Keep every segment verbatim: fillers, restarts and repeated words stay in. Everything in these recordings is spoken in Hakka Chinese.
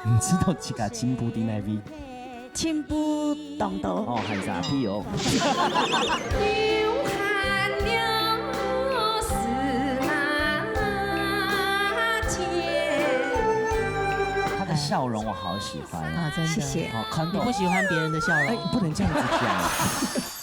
毋知道自家進步在哪位？進步當多。哦，喊啥？譬如？他的笑容我好喜歡。啊，真的。謝謝。哦，看到。你不喜歡別人的笑容？哎，不能這樣子講。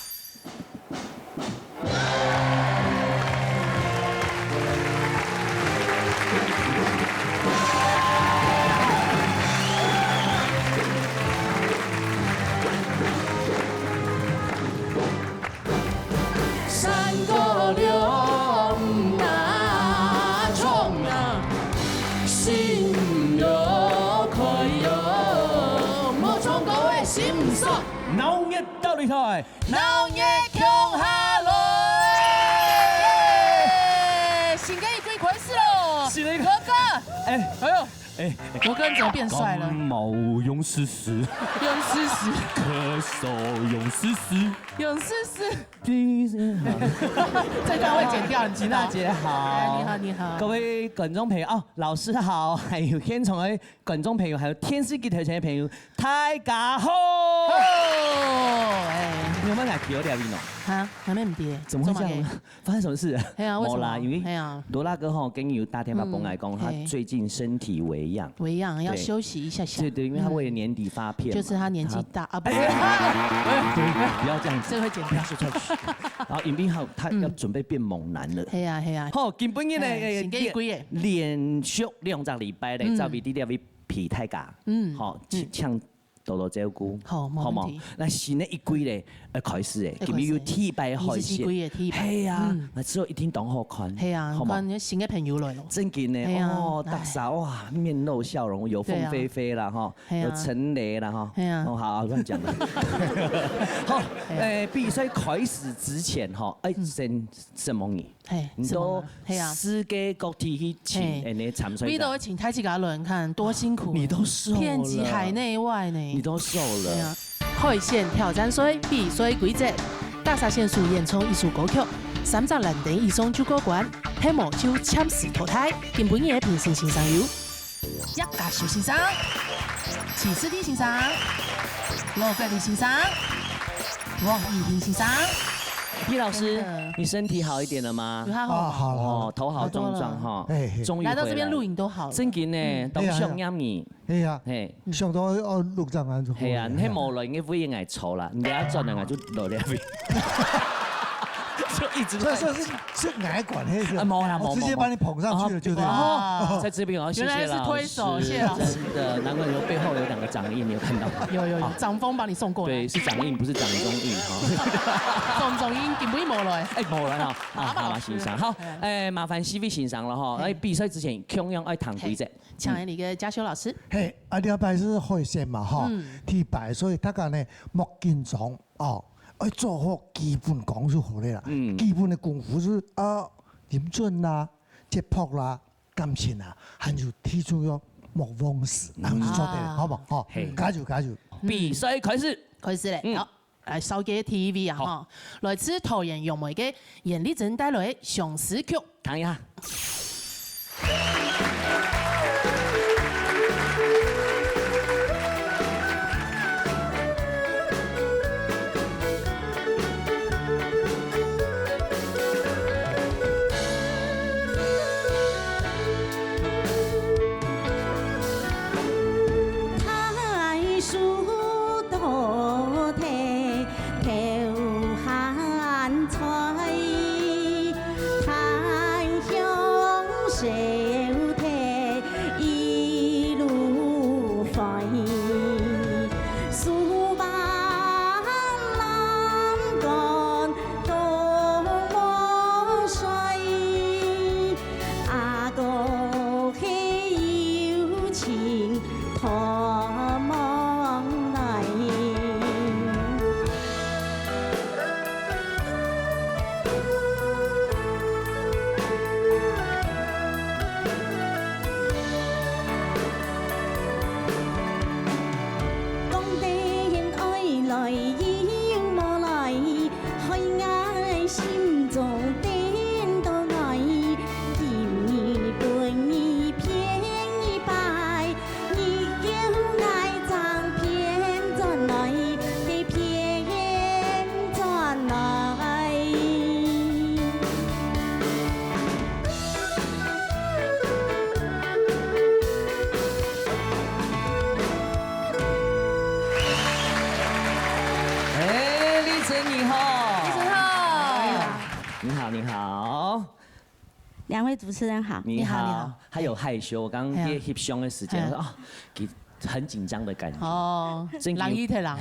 鬧熱到厲害！鬧熱共下來！新个一季開始咯，新个一季。哥哥，哎，哎喲，哎，哥哥你怎麼變帥了？感冒用試試，用試試，咳嗽用試試，用試試。這段會剪掉，你知道？大家好，哎，你好，你好。各位觀眾朋友，哦，老師好，還有現場的觀眾朋友，還有電視機頭前的朋友，大家好。好，哎。你有沒有來聽我聊音哦？啊，還沒有聽。怎麼會這樣呢？做麼个？發生什麼事？哎呀，為什麼？沒啦，因為哎呀。羅大哥吼，跟你有打電話過來講，嗯，他最近身體微恙。微恙，要休息一下下。對，對，因為他為了年底發片嘛，嗯。就是他年紀大，他啊，不是。哎，哎，哎，不要這樣子。這個會剪掉。然後尹斌浩他要準備變猛男了。嗯。哎呀，哎呀。好，今晡日呢，哎，哎，新个一季耶。連續兩隻禮拜咧，嗯。在V T V陪大家。嗯。好，嗯。請 多多照顧，好，無問題。好無？那新个一季咧，呃，開始誒，會開始。今日有第一擺海鮮。二十四季个第一擺。係啊，嗯。那之後一定當好看，係啊，好無？看新个朋友來咯。正經呢，係啊，哦，哎。大家哇，面露笑容，有鳳飛飛啦，哈，係啊。有陳雷啦，哈。係啊。哦，好，亂講的。好，係啊。誒，比賽開始之前，哈，誒，嗯。先問你， 嘿，你都什麼呢？嘿啊。世界各地去請，嘿。恁呢參賽者。你都會請大自家人看，多辛苦欸。你都瘦了。遍及海內外呢。你都瘦了。對啊。海鮮挑戰賽比賽規則，大家選手演唱一首歌曲，三隻零點以上就過關，係無就暫時淘汰。今晡日个評審先生有 葉嘉修先生、徐世弟先生、羅格里先生、黃怡婷先生。葉老師，真的。你身體好一點了嗎？有較好嗎？啊，好了，好了。哦，頭好壯壯哈，好多了。哎，嘿。終於回來了。來到這邊錄影都好了。正經呢，嗯。當想念你。哎呀，哎呀，嘿。想到，哦，錄影啊，就係啊，你無來，應該會應該愁啦，你等下轉來，𠊎就落來。就一直在。所以說是 是矮管黑是吧？啊，沒有啦，沒有，我直接把你捧上去了，沒有，就對了。哦，在這邊哦，謝謝老師。原來是推手，謝謝老師。真的，難怪有背後有兩個掌印，你有看到嗎？有，有，有，啊。掌風把你送過來。對，是掌印，不是掌中印哈。掌中印，根本沒來。哎，沒來哈。啊，麻煩老師。麻煩先生。好，哎。哎，麻煩四位先生了哈。哎。哎，比賽之前，共樣愛談規則。嘿，請來你个嘉修老師。嘿，啊，這擺是海鮮嘛，哈，嗯。第一擺，所以大家呢，莫緊張。 哦，愛做好基本功就好了啦。嗯。基本个功夫係，啊，音準啦、節拍啦、感情啦，還有最重要莫忘詞，嗯。然後就做得了，啊。好無？吼，嘿。加油，加油。比賽開始。開始咧，嗯。好，來紹介第一位啊，好。吼，來自桃園楊梅个嚴麗珍帶來个相思曲。 聽一下。你好，你好。两位主持人好。你好，你好，你好。他有害羞，我刚刚哎呀。在翕相的时间，哎呀。我说，啊，给-很紧张的感觉。哦，真有-人一推人。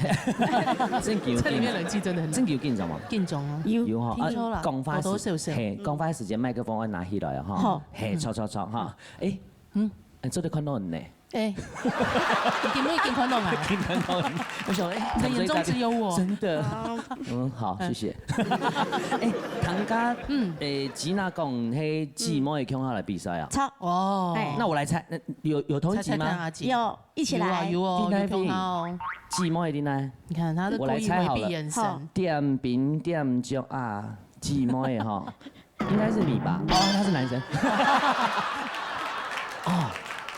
真有-这里面人气真的很真有紧张吗？紧张啊。有。有哈，听说了，啊，讲话时-多多少少。嘿，讲话时间麦克风要拿起来哦，哈。好。嘿，嗯。错，错，错，哈。哎，嗯。哎，这个看到你呢。 哎，你今日已经看到啊？已经看到，我想，哎，你的眼中只有我。真的。哦。嗯，好，嗯。谢谢。哎，唐家，嗯。哎，吉娜讲，嘿，姊妹共下来比赛啊？错。哦。哎。那我来猜，那有-有同一集吗？猜猜看啊，姐。有，一起来。有啊，有哦，一定要有同好哦。姊妹一定来。你看她的故意回避眼神。我来猜好了。好。点兵点将啊，姊妹哈。 应该是你吧？哦，他是男生。哦，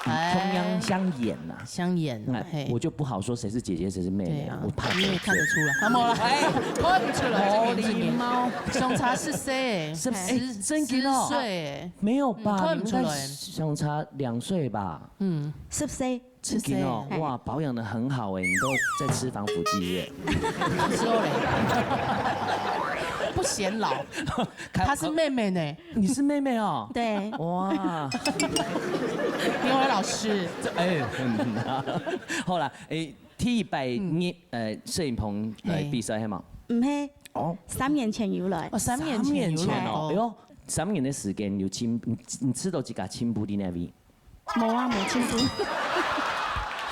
哎。同样相眼呐。相眼，哎，嘿。我就不好说谁是姐姐，谁是妹妹，对啊，我怕得罪。你也看得出来。啊，没有啦，哎，看不出来，这个眼神。好礼貌。相差十岁，是，哎，十-真的哦。十岁。没有吧？嗯，看不出来。你们才相差两岁吧？嗯。十岁。 真的哦，是谁？哇，保养得很好哎，你都在吃防腐剂耶。是哦嘞。不显老。开-她是妹妹呢。你是妹妹哦？对。哇。你有老师。这，哎，嗯，好啦，哎，第一百，嗯。你，呃，摄影棚来比赛，嘿。嘿吗？毋係。哦。三年前有來。哦，三年前有來。三年前哦，哦。哎呦，三年的时间有进-，你-你知道自家进步在哪位？ 无啊，无进步。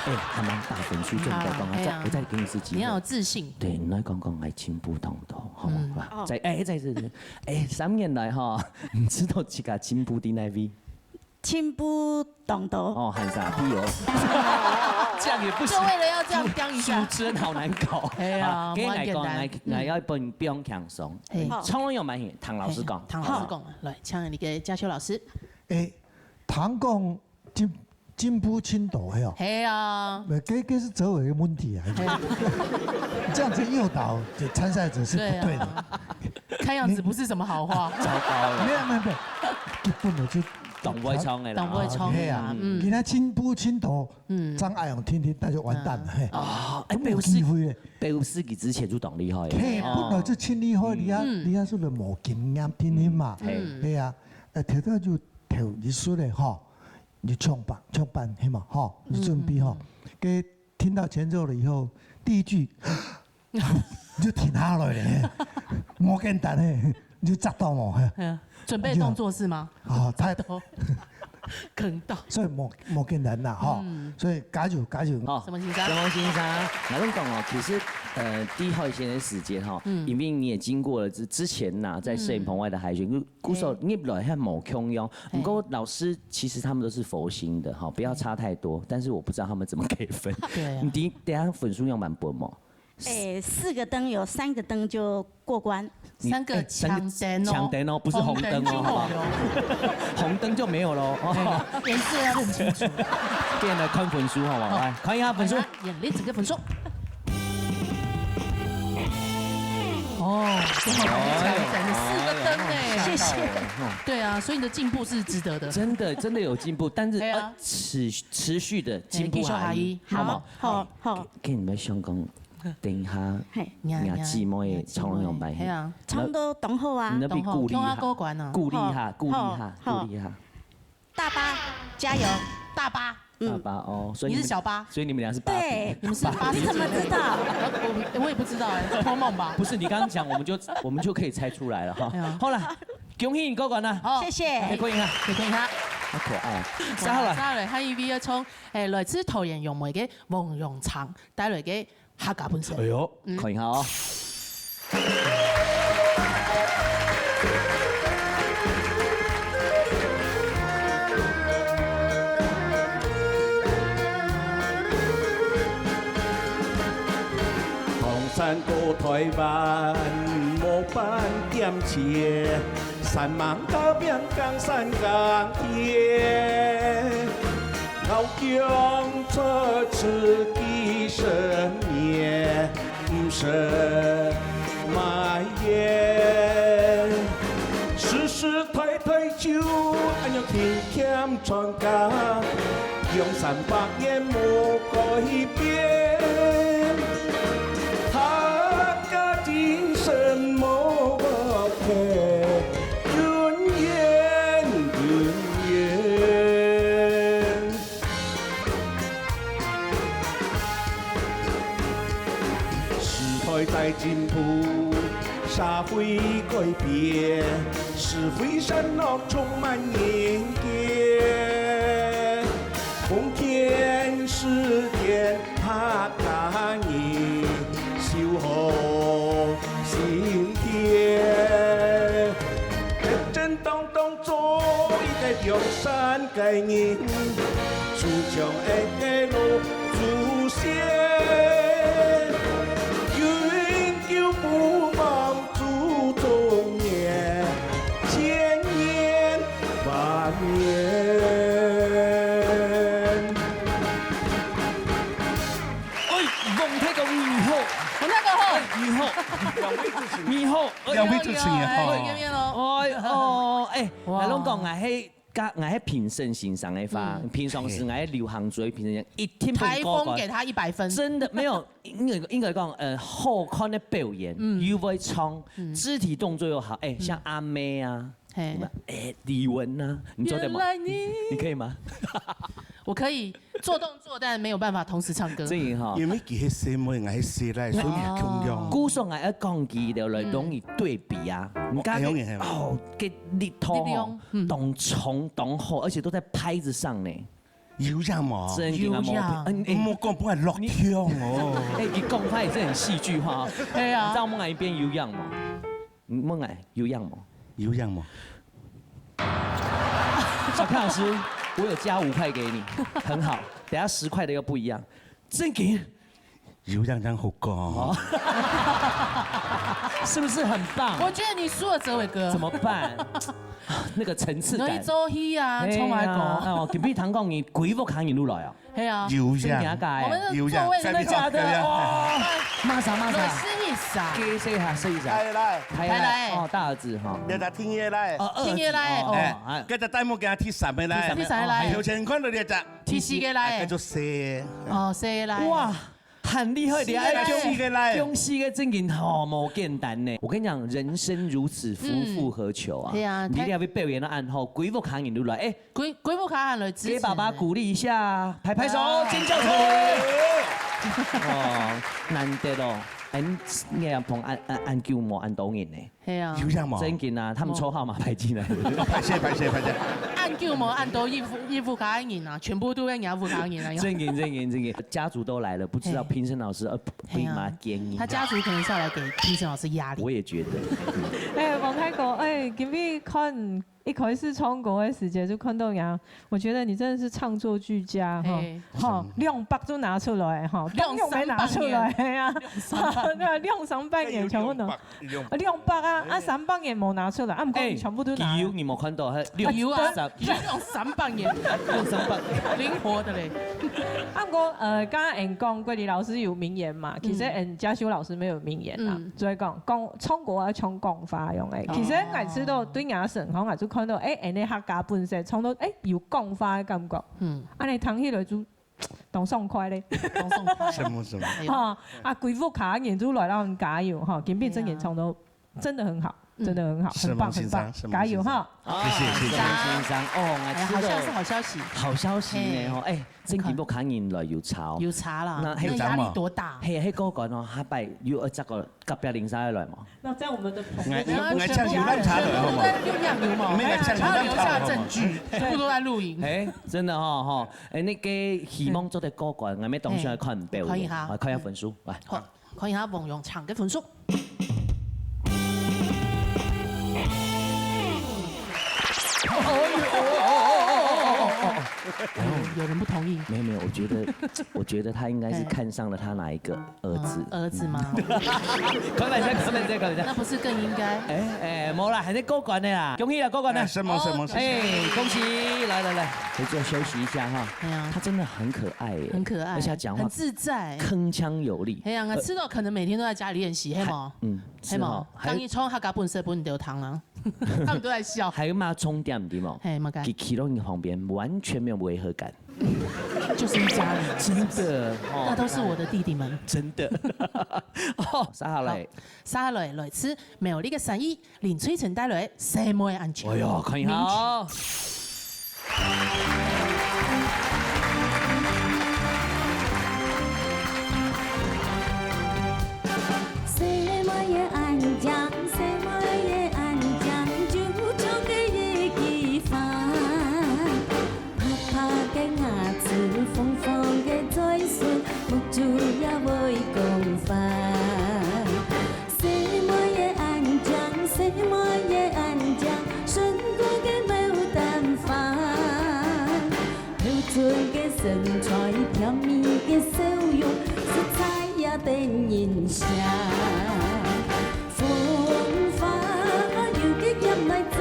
哎，还蛮大分数，这你再讲啊，好，再-哎呀。我再给你一次机会。你要有自信。对，你来讲讲，哎，进步当多，好吗？嗯。来，哦。再-哎，再一次，哎，三年来哈，你知道自家进步在哪位？进步当多。哦，喊啥？屁哦。这样也不行。就为了要这样僵一下。主-主持人好难搞。哎呀，啊，给你来讲，蛮简单。来-来，嗯。要不用-不用轻松。哎。好。从来有蛮唐老师讲。哎，唐老师讲，来，请你给嘉秋老师。哎， 唐讲进-进步进度个哦。嘿啊。呃，这-这是哲伟的问题啊。嘿。这样子诱导这参赛者是不对的。对啊。看样子不是什么好话。糟糕了。没有，没有，没有。基本的就当会唱的啦。当会唱的啦，嘿啊，嗯。今天进步进度，嗯。张爱勇听听，那就完蛋了，嗯。嘿。哦，哎，没有机会了。表示你之前就当厉害了。嘿，哦。本来就真厉害，你啊，嗯。你啊，是不是没经验，听听嘛。嗯。嘿啊，呃，提到就 头一首嘞吼，你唱吧，唱吧，嘿嘛吼，你准备吼。嗯，嗯，嗯。给听到前奏了以后，第一句，你就停下来嘞，无简单嘿，你就扎到嘛，嘿。嗯，准备动作是吗？啊，他都哽到。所以无-无简单啦，吼。嗯。所以加油，加油。好，什么先生？什么先生？我跟你讲哦，其实，呃，第一号线的时间哈，嗯。因为你也经过了之-之前呐，在摄影棚外的海选，嗯。 鼓手入來還無共樣，嘿。不過老師其實他們都是佛心的哈，不要差太多，但是我不知道他們怎麼給分。對啊。你等-等下分數用蠻薄嘛？哎，四个燈有三个燈就过关。你-三个哎，三个抢灯哦。抢灯哦，不是红灯哦，红灯就好不好？没有了。红灯就没有了哦。对，颜色要认清楚。给你来看分数好不好？好。来，看一下分数。好，来，眼泪整个分数。 哦，真的很强，哎呦，整个四个灯呢。哎呦，吓到我了，吼。对啊，所以你的进步是值得的。真的，真的有进步，但是，对啊。呃，持-持续的进步，哎，继续，阿姨。阿姨。好吗？好，好。好。给-给你们香港，等一下，嘿。你啊，你啊，姊妹唱两版，嘿啊。唱到当好啊。你那边鼓励一下，当好，唱下歌管啊。鼓励一下，好，鼓励一下，好，好。鼓励一下。 大巴，加油！大巴。嗯。大巴哦，所以你们-你是小巴。所以你们俩是芭比。对。你们是芭比姐妹。你怎么知道？我-我也不知道哎，托梦吧。不是，你刚刚讲，我们就-我们就可以猜出来了哈。哎呀。好了，恭喜你过关了。好。谢谢。可以看一下。可以看一下。好可爱啊。好，三号了。三号了，下一位要从，哎，来自桃园杨梅个王永昌带来个 客家本色。哎呦，嗯。看一下哦。唐山過台灣，無半點斜，山盟高邊，江山更鐵。 老薑出自己生面，毋識埋怨。世世代代就恁樣勤儉傳家，江山百年無改變。客家精神無缺。進步，社會改變，是非善惡充滿人間。奉獻世間客家人，守護心田。正正當當做一個良善个人， 祖宗恩个老祖先，永久不忘祖宗言，千年萬年。哎，王大哥你好。王大哥好。哎，你好。你好。兩位主持人好。哎，見面咯。哎，哦，哎，哇。來，攏講啊，嘿， 甲𠊎係評審先生个話，嗯。平常時𠊎係流行組个評審，一定分高分。台風給他一百分。真的，沒有，應該，應該講，呃，好看的表演，嗯。又會唱，嗯。肢體動作又好，哎，嗯。像阿妹啊，嘿。什麼，哎，李玟啊，你做得嗎？原來你你，你可以嗎？我可以做動作，但沒有辦法同時唱歌。真的哈。因為佢係細妹，𠊎係細倈，所以毋共樣。哦。故所𠊎愛講佢个來，嗯。容易對比啊。你看，哦，哎，有影，有影。哦，个力度哦，力量。 嗯。當重當好，而且都在拍子上呢。有影無？真的啊，有影。無，嗯，哎，莫講，不然落跳哦。哎，你講話也是很戲劇化哦。對啊。你知道孟矮一邊有影無？嗯，孟矮有影無？有影無？小康老師，我有加五塊給你，很好，等下十塊的又不一樣。正經， 有樣樣好講。哦。是不是很棒？我覺得你輸了，哲偉哥。怎麼辦？那個層次感。你做戲啊，哎呀，從來講。哦，隔壁堂講你鬼屋看人入來啊。係啊。有樣。真的假的？我們的座位有樣。真的假的？真的假的？哇，麼儕麼儕？來試一下。給誰哈？試一下。來，來。來，來。哦，大兒子哈。這隻天爺來。哦，二兒子。天爺來，哦，哦，哎，哎。這隻戴目鏡第三个來。第三个來。哦，還有。頭前看到這隻。第四个來。哎，叫做細个。哦，細个來。哇， 很厲害，你還恭喜个來。恭喜个正經吼，無簡單呢。我跟你講，人生如此，夫復何求啊？嗯。對啊，你一定要去表演个恁好，鬼屋看人入來，哎，鬼，鬼屋看人來支持。給爸爸鼓勵一下啊，拍拍手，哎。尖叫聲。哦，難得哦，恁，你也捧恁，恁，恁久無恁多人呢。 係啊。有影無？正經啊，他們抽號碼牌進來。哦。歹勢，歹勢，歹勢。恁久無恁多一屋，一屋下个人啊，全部都係人家屋下个人啊。正經，正經，正經，家族都來了，不知道評審老師，呃，嘿啊。有麼建議？他家族可能是要來給評審老師壓力。我也覺得。哎，王大哥，哎，今日看一開始唱歌个時節就看到人，我覺得你真的是唱作俱佳哈。嘿。哈，兩百都拿出來哈，兩三百當然沒拿出來，哎呀。 對啊，兩三百年全部拿。哎，有兩百，有兩百。啊，兩百啊，啊，哎。三百年無拿出來，啊，毋過你全部都拿了。哎，佢有，你無看到，嘿，有啊，兩三，有兩三百年。兩三百。靈活的嘞。啊，毋過，呃，剛剛𠊎講，國立老師有名言嘛，其實嗯。𠊎嘉修老師沒有名言啦，嗯。所以講，講，唱歌要唱廣發用的。其實𠊎知道，哦。對𠊎身上，𠊎就看到，哎，𠊎个客家本色唱到，哎，有廣發的感覺。嗯。恁樣聽起來就 當爽快咧。當爽快。什麼什麼？哎呦。哈，啊，歸屋下人都來讓人加油哈，今晡日真的唱到真的很好，嗯。真的很好，是嗎，很棒，很棒，先生？是嗎，加油哈。先生？好，謝謝，謝謝。先生，哦，哎，好消息，好消息。好消息呢，吼，哎，真正屋下人來有吵。有差啦，那，那壓力多大？嘿，嘿，各位觀眾，下擺有，呃，這個隔壁鄰舍來無？ 那這樣我們的朋友，𠊎，𠊎，𠊎請遊覽車來好無？有影有無？免，𠊎請遊覽車來好無？還要留下證據，全部都在錄影。哎，真的吼，吼，哎，那個希望做得過關，𠊎們當時還看表演，哎，看一下。啊，看一下分數，來。好，看一下王永強的分數。哦，有人不同意。沒有，沒有，我覺得，我覺得他應該是看上了他哪一個。 兒子。嗯，兒子嗎？開玩笑，開玩笑，開玩笑。那不是更應該？哎，哎，無啦，還在過關的啦，恭喜啦，過關了。哎，什麼，什麼，什麼？哎，恭喜，來，來，來，回座休息一下哈。哎呀。他真的很可愛耶，很可愛，而且他講話很自在。鏗鏘有力。哎呀，我知道，可能每天都在家裡練習，嘿無？嗯，是哦，嘿無？還有當一衝客家本色分你都有糖啊。 他們都在笑。還有嘛重點對嗎？嘿，麼个？佢企到你旁邊，完全沒有違和感。就是一家人。真的，哦。那都是我的弟弟們。真的。哦，接下來。好，接下來，來自苗栗个三義，林翠成帶來《細妹恁靚》。哎喲，看一下哦。出甜蜜个笑容，實在也得人惜。風花有个葉來摘，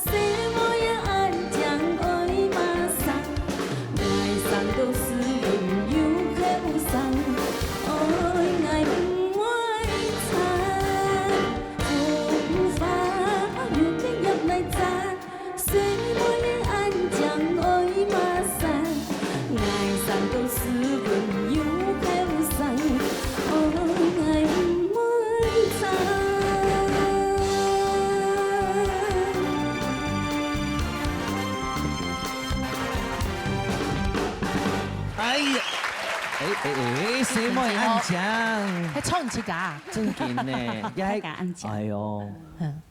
細妹也恁靚愛麼儕。𠊎生到斯文又後生，愛𠊎毋會慘。風花有个葉來摘， 細妹恁靚愛麼儕，𠊎生到斯文又後生，愛𠊎毋會慘。哎呀，哎哎哎，細妹恁靚，還唱自家，正經呢，也還，大家恁靚。哎喲。嗯。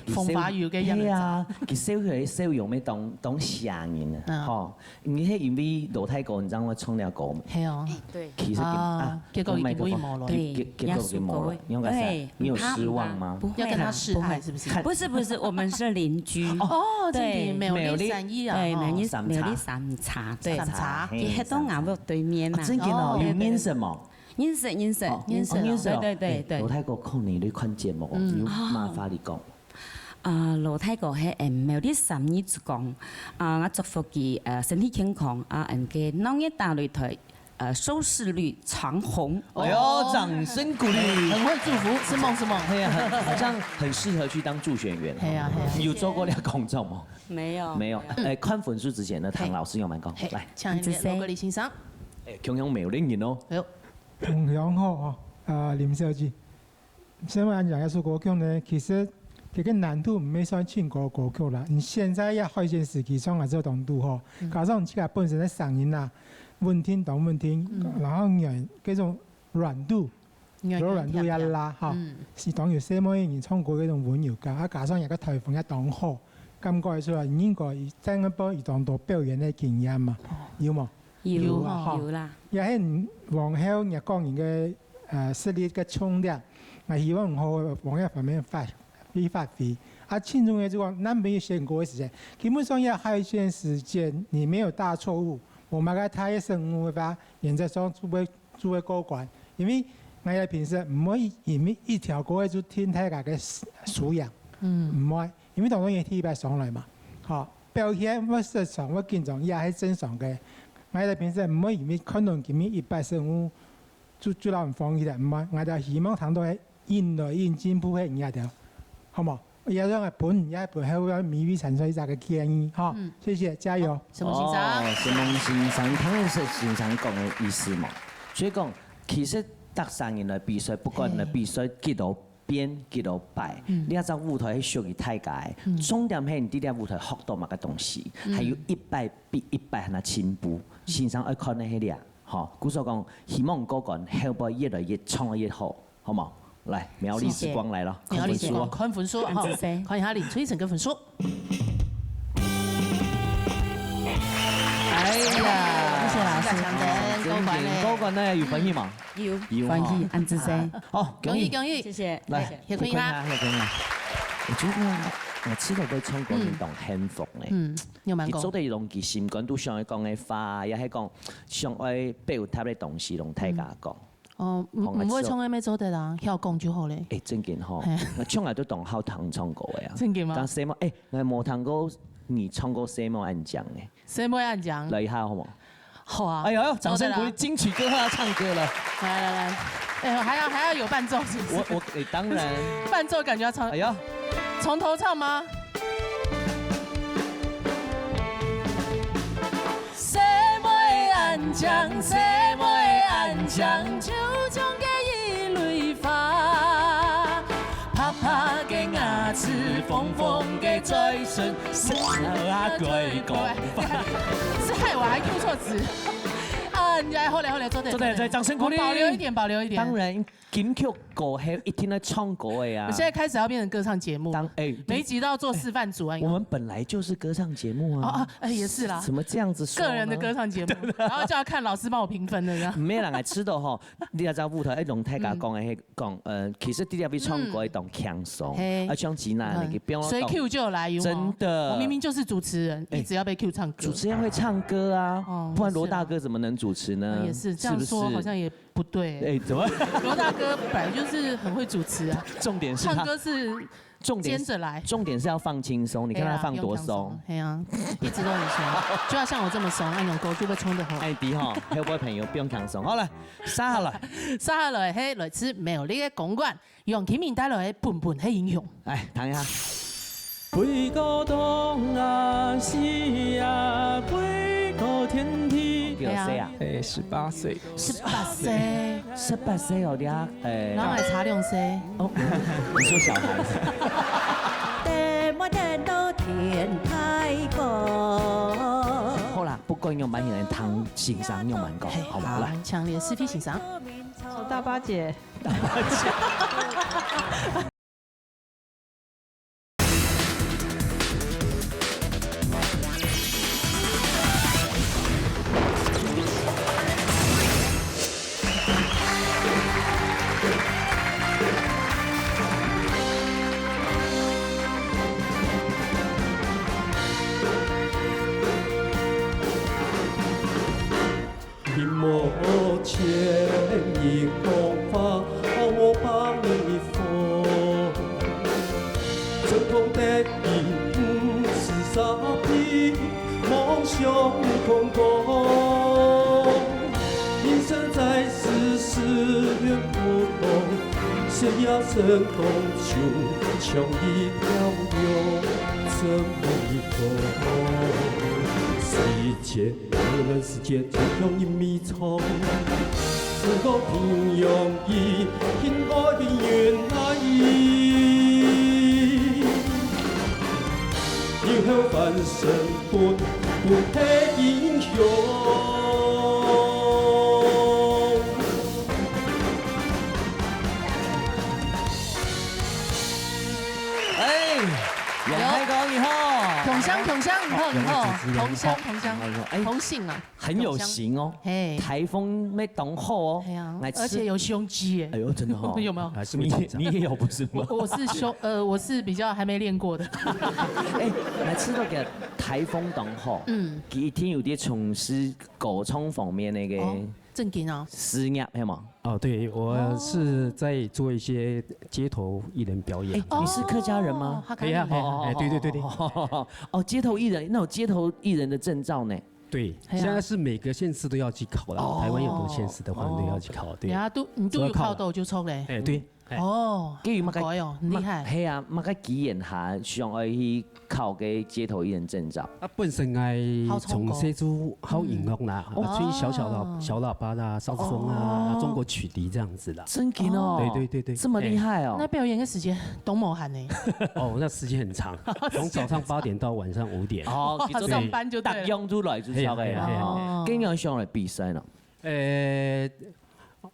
風花有个樣子。係啊，佢笑起來笑容乜當，當嚇人啊，嗯。吼。你係因為羅大哥，你知道我唱了歌嗎？係哦。對。其實佢，啊，啊，結果佢，佢無來。結，結，結果佢無來，對，你有感覺，對，你有失望嗎？不會啦，要跟他示愛，不會啦。是不是？不是，不是，我們是鄰居。哦，真的，對。苗栗三義啊，對，苗栗，哦。三茶。苗栗三茶，對。三茶。佢歇到𠊎屋對面啊。啊，真的哦，哦。有認識嗎？ 認識，認識，哦，認識哦，認識哦。對，對，對，對。哎，羅大哥可能有看節目哦，嗯。有麼个話你講。啊，羅大哥係，嗯，苗栗三義竹江，啊，𠊎祝福佢，呃，身體健康，啊，嗯，个鬧熱打擂台，呃，收視率長紅。哎喲，掌聲鼓勵。很會祝福，承蒙，承蒙。哎呀，很，好像很適合去當助選員。係啊，係啊。你有做過這個工作嗎？沒有，沒有。沒有。哎，看分數之前呢，嘿。唐老師有沒有講？嘿，來。請羅國立先生。哎，強強苗栗人哦。哎喲。 同鄉好哦，啊，林小姐，細妹恁靚這首歌曲呢，其實佢个難度毋係算唱歌歌曲啦。你現在這海選時期唱也做當堵好，嗯。加上你自家本身个聲音啊，穩定當穩定，嗯。然後軟，該種軟度，軟，柔軟度也拉哈，嗯。係當有細妹人唱歌該種溫柔感，啊，加上這个台風也當好，感覺出來，你應該有，在該邊有當多表演个經驗嘛，哦。有無？ 有，有啊，吼。有啦。也係往後若個人个，呃，實力个衝量，𠊎希望好往這方面發，去發揮。啊，慶祝个就講，咱沒有選歌个時間，基本上這海選時間你沒有大錯誤，無麼个大个失誤个話，原則上就會，就會過關。因為𠊎也平時毋會因為一條歌就定大家个素養，嗯。毋會，因為當然也第一擺上來嘛，吼。 表現會失常、會緊張，也係正常个。𠊎兜評審毋會因為看到今日一擺失誤，就，就讓人放棄了，毋會。𠊎兜希望聽到係緊來緊進步个人這兜，好無？也讓𠊎分，也分後尾美味產出一隻个建議，哈。嗯。謝謝，加油。好，承蒙先生。哦，承蒙先生，聽得出先生講个意思無？所以講，其實逐儕人來比賽，不管來比賽幾多 變幾多擺，嗯。這隻舞台係屬於大家个。嗯。重點係你在這舞台學到麼个東西，嗯。還有一擺比一擺還較進步。先生愛看个係這，吼，故所講，希望歌館後背越來越唱越好，好無？來，苗栗之光來了，謝謝。苗栗之光，看分數哦。看分數，好，恁仔細。看一下林翠成个分數。哎呀，謝謝老師。過關咧。過關呢，有歡喜無？ 有。有吼。歡喜，恁仔細。好，恭喜，恭喜。恭喜。謝謝，來，謝謝。歇睏一下。歇睏一下，歇睏一下。𠊎覺得𠊎試著佢唱歌，嗯。佢當幸福呢。嗯，有蠻高。佢做得用佢心肝肚想愛講个話，也係講想愛表達个東西，同大家講。嗯。哦，毋，好，毋會唱个乜做得啦，曉講就好咧。哎，正經吼，嘿。𠊎從來都當好聽唱歌个啊。正經嗎？但細妹，哎，𠊎無聽過你唱過細妹恁靚呢。 細妹恁靚。來一下好無？好啊。哎呦，掌聲鼓勵，做得啦。金曲歌后要唱歌了。來，來，來。哎呦，還要，還要有伴奏，是不是？我，我，哎，當然。伴奏感覺要唱。哎呀。從頭唱嗎？細妹恁靚，細妹恁靚，就像該一蕊花。白白个牙齒，紅紅个嘴唇，笑啊乖乖。是害我還Q錯詞。哎人家好嘞，好嘞，坐等，坐等，坐等，掌聲鼓勵。我保留一点，保留一点。当然，金曲歌还一定要唱歌的呀。我现在开始要变成歌唱节目，当，哎，每一集都要做示范组啊。我们本来就是歌唱节目啊。哦，哦，哎，也是啦。怎么这样子说呢？个人的歌唱节目，然后就要看老师帮我评分的这样。没有啦，哎，吃的吼，你也知道舞台，哎，龙太刚讲的，嘿，讲，呃，其实你要唱歌一种轻松，嗯。嘿。啊，像吉娜那个，嗯，不要随 Q 就来，有没有？真的。我明明就是主持人，哎，一直要被 Q 唱歌。主持人会唱歌啊，哦，不然罗大哥怎么能主持呢？也是啊。也是，这样说好像也不对。是不是？哎，怎么？罗大哥本来就是很会主持啊，重点是他唱歌是重点是，兼着来。重点是要放轻松，你看他放多松。哎呀，不用轻松，嘿啊，一直都很松，就要像我这么松，那种歌就会冲得好。哎，对吼，还有位朋友不用轻松。好了，接下来。接下来，嘿，来自苗栗的公馆， 杨启明带来的《本本係英雄》。哎，听一下。飞过东啊西啊，飞过天地。几多岁啊？哎，十八岁。十八岁。十八岁哦，你啊，哎。然后还差两岁。哦，你说小孩子。等我等到天太光。好啦，不管用蛮人谈欣赏用蛮高，嘿，好不好？来。好，强烈是非欣赏。我大巴姐。 屏幕前，你讲话，我帮你放。成功的人不是傻逼，梦想空空。人生在世，思念不同，谁要成功就像一条龙，这么一个世界。 无论世界怎样迷藏，自我平庸的，很多的原来，以后翻身不，不配英雄。哎，杨太公，你好。同乡，同乡，你好，你好。杨太公，同乡，同乡，你好。哎，同姓啊。 很有型哦，嘿。台风没挡好哦，哎呀，来吃。而且有胸肌耶。哎呦，真的哦。有没有？还是会紧张。你，你也有不是吗？我，我是胸，呃，我是比较还没练过的。哎，来吃到个台风挡好，嗯。佢一定有啲从事歌唱方面那个哦，正经哦。事业，系嘛？哦，对，我是在做一些街头艺人表演。哎，你是客家人吗？哦，他可以。哎呀，哎呀，哎，对，对，对，对。哦，街头艺人，那有街头艺人的证照呢？ 对，哎呀。现在是每个县市都要去考了，哦。台湾有很多县市的话，哦。都要去考，对。然后都，你都有考到就错嘞。哎，对，哎。哦，佢有么个，好哦，很厉害。么，系啊，么个机缘下想要去考个街头艺人证照？啊，本身我从細就好音乐啦，哦。啊，从小小的小喇叭啦、萨克斯风啊、哦。中国曲笛这样子啦。真的哦。对，对，对，对。这么厉害哦。哎。那表演的时间多么寒呢？哦，那时间很长，从早上八点到晚上五点。哦，哇，上班就对了。逐样都来就 晓得啦。嘿啊，嘿啊，嘿啊。哦。经常上来比赛呢？呃，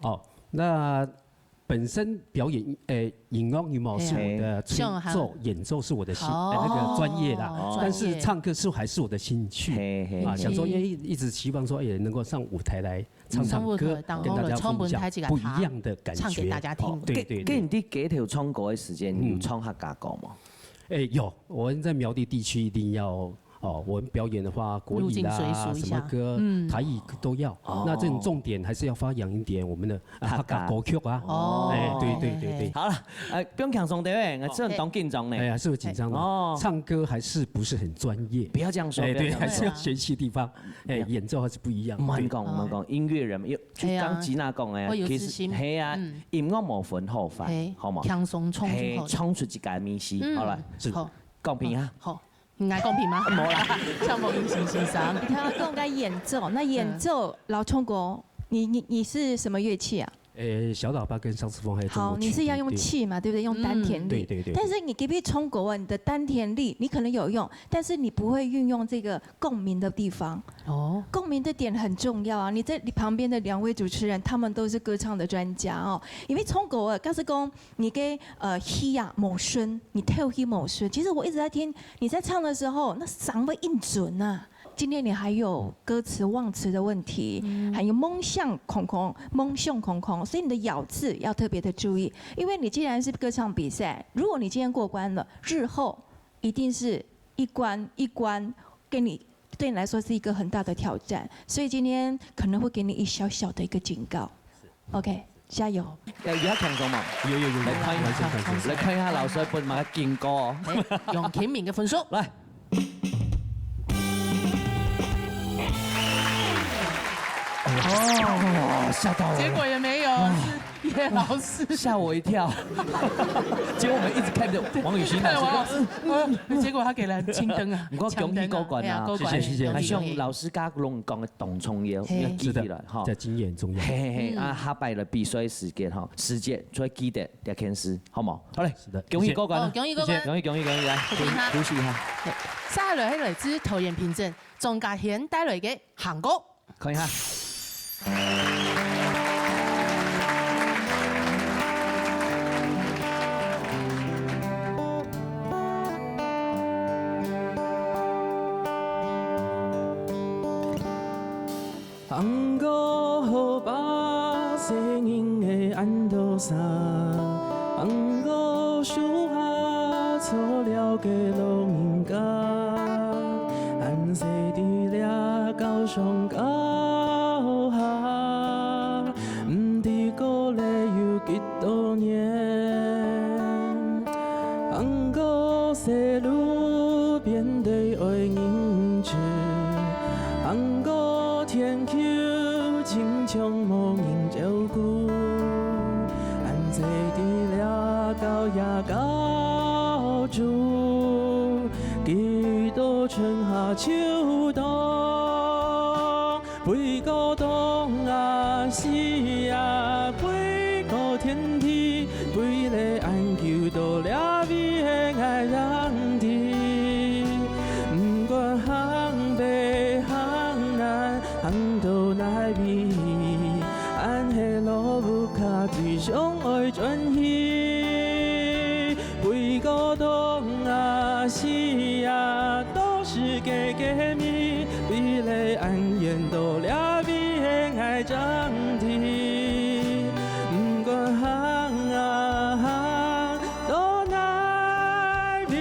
哦，那本身表演，呃，音乐羽毛是我的嘿啊。吹奏，演奏是我的兴，好。呃，那个专业啦，哦。但是唱歌是还是我的兴趣。嘿，嘿，啊，嘿。想说，因为一，一直希望说，哎，能够上舞台来唱唱歌，唱唱歌，然后跟大家分享不一样的感觉。唱给大家听。哦，对，对，对。跟，跟你在街头唱歌的时间，嗯。有唱客家歌吗？哎，有，我们在苗栗地区一定要 哦，我们表演的话，国语啦，入境随俗一下。什么歌，嗯。台语都要。哦。那这种重点还是要发扬一点我们的，啊，客家。客家歌曲啊。哦。哎，对，对，对，对。好了，哎，不用轻松，对不对？我真的当紧张呢。哎呀，是不是紧张的？哦。唱歌还是不是很专业。不要这样说，哎，对，不要这样说。还是要学习的地方。哎，对啊。演奏还是不一样。慢讲，对。慢讲，音乐人，就，就哎呀。刚吉娜讲的，我有自信。其实，嘿啊，嗯。音乐无分好坏，嘿，好吗？轻松唱就好了。嘿，唱出自家的味道，嗯，好了。是。好。公平啊。好。 爱公平吗？无啦。像某明星先生。你刚刚讲到演奏，那演奏，嗯。老冲哥，你，你，你是什么乐器啊？呃，小喇叭跟萨克斯风还有中国曲，好，你是要用气嘛，对不对？用丹田力。嗯。对，对，对，对。但是你隔壁冲狗啊，你的丹田力你可能有用，但是你不会运用这个共鸣的地方。哦。共鸣的点很重要啊！你在你旁边的两位主持人，他们都是歌唱的专家哦。因为冲狗啊，假使讲你个，呃，气啊，无顺，你透气无顺。其实我一直在听你在唱的时候，那嗓会硬准啊。 今天你还有歌词忘词的问题，嗯。还有梦想空空，梦想空空，所以你的咬字要特别的注意，因为你既然是歌唱比赛，如果你今天过关了，日后一定是一关一关，给你，对你来说是一个很大的挑战，所以今天可能会给你一小小的一个警告。OK，加油！要，要轻松嘛？有，有，有，有，来看一下，完全放松。来看一下老师分么个警告哦。哎，杨乾明个分数。来。 哦，吓到我了。结果也没有，啊。是叶老师。吓我一跳。结果我们一直看着王雨欣老师。看王老师，呃，结果他给了青灯啊，不过恭喜过关啊。抢灯啊，哎呀，过关，谢谢，谢谢。恭喜，恭喜。还希望老师甲龙讲个当重要，嘿。要记起来哈。是的，这经验很重要。嘿嘿嘿，嗯。啊，下摆个比赛时间哈，时间，所以记得这件事，好吗？好嘞，是的，恭喜过关了。谢谢。哦，恭喜过关。恭喜恭喜恭喜，来，恭喜他。恭喜他。下来，来自桃园平镇 张家贤带来个行歌。看一下。行歌好把細人仔安到生，行歌樹下坐了个老人家。 恁細在這教上教下，毋知過了有幾多年。行過細路變得愛認真，行過天 就親像無人照顧，恁細在這教也教主，幾多春夏秋冬，飛過冬啊，死啊，飛過天地，飛了恁久到這位个人地，毋管行北行南， 行到哪位，恁係老屋下最想愛轉去。飛過冬啊，死啊，都係个个味，飛了恁遠到這位个愛轉地。毋管行啊行， 到哪位，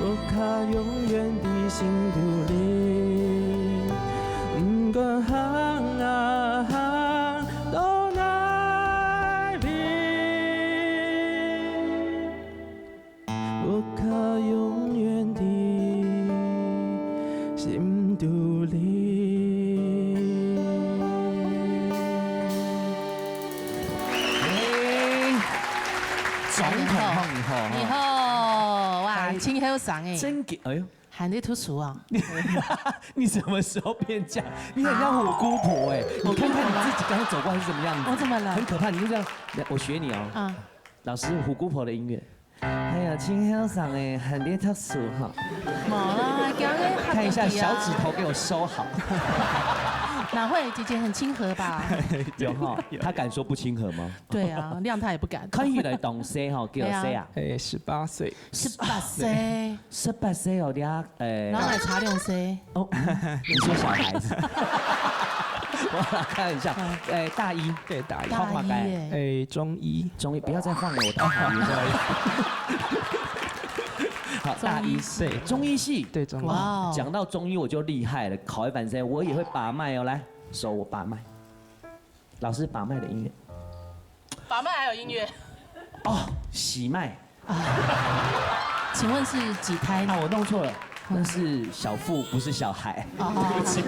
屋下永遠在心肚裡。毋管行啊行，到哪位，屋下永遠在心肚裡。哎，總統好，你好，你好，哇，哎，真後生哎，真个，哎喲。還在讀書啊？你什麼時候變這樣？你很像虎姑婆哎，你看看你自己剛剛走過來是什麼樣子，我怎麼了？很可怕，你就這樣，我學你哦。啊。老師，虎姑婆的音樂。 哎呀，真後生哎，還在讀書哈。無啦，今日看一下小指頭給我收好。哪會，姐姐很親和吧？有哈，她敢說不親和嗎？對啊，諒她也不敢。看起來當細哈，幾多歲啊？哎，十八歲。十八歲。十八歲哦，你啊，哎。然後還差兩歲。 哦，你說小孩子。我開玩笑。嗯。哎，大一。對，大一。大一耶。哎，中一。中一，不要再晃了，我大一。好，大一。中一。對，中一系。對，中一。哇哦。講到中一我就厲害了，考一番生，我也會把脈哦，來，手我把脈。 老師把脈的音樂。把脈還有音樂？哦，喜脈。啊，請問是幾胎？啊，我弄錯了，那是小腹，不是小孩。哦，對不起。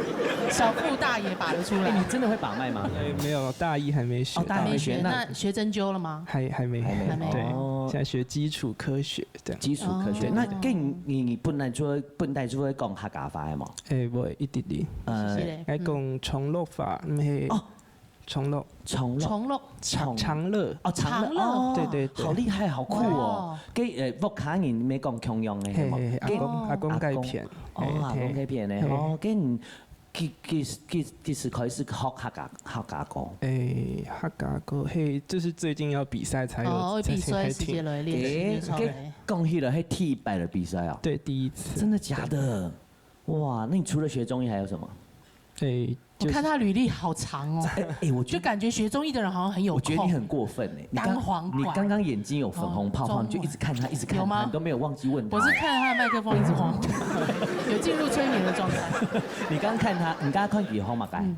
小腹大也把得出來。哎，你真的會把脈嗎？哎，沒有，大一還沒學。哦，大一還沒學，那，那學針灸了嗎？還，還沒。還沒。還沒。對，哦。現在學基礎科學，這樣。基礎科學。哦。那跟你，你本來就會，本來就會講客家話的嗎？哎，我一滴滴。呃，是嘞。愛講長樂話，嗯。哦，長樂，長樂，長樂，長樂，長樂，哦，長樂，長樂。哦，對對對。好厲害，好酷哦！哇。跟呃屋下人乜講共樣个，係無？嘿嘿，阿公，跟阿公該片，阿公，嘿，阿公該片呢？嘿。哦，跟幾幾幾幾時開始學客家客家歌？誒，客家歌，嘿，就是最近要比賽才有，哦，會比賽時節來練習，誒，跟講起來，係第一擺个比賽哦。對，第一次。真的假的？哇，那你除了學中醫還有什麼？誒，我看他履歷好長哦，哎，哎，我觉得就感觉学中医的人好像很有空。我觉得你很过分哎，你刚，单簧管。你刚刚眼睛有粉红泡泡，哦，你就一直看他，一直看他，有吗？你都没有忘记问他。我是看着他的麦克风一直晃，有进入催眠的状态。你刚刚看他，你刚刚看佢有好嘛？嗯，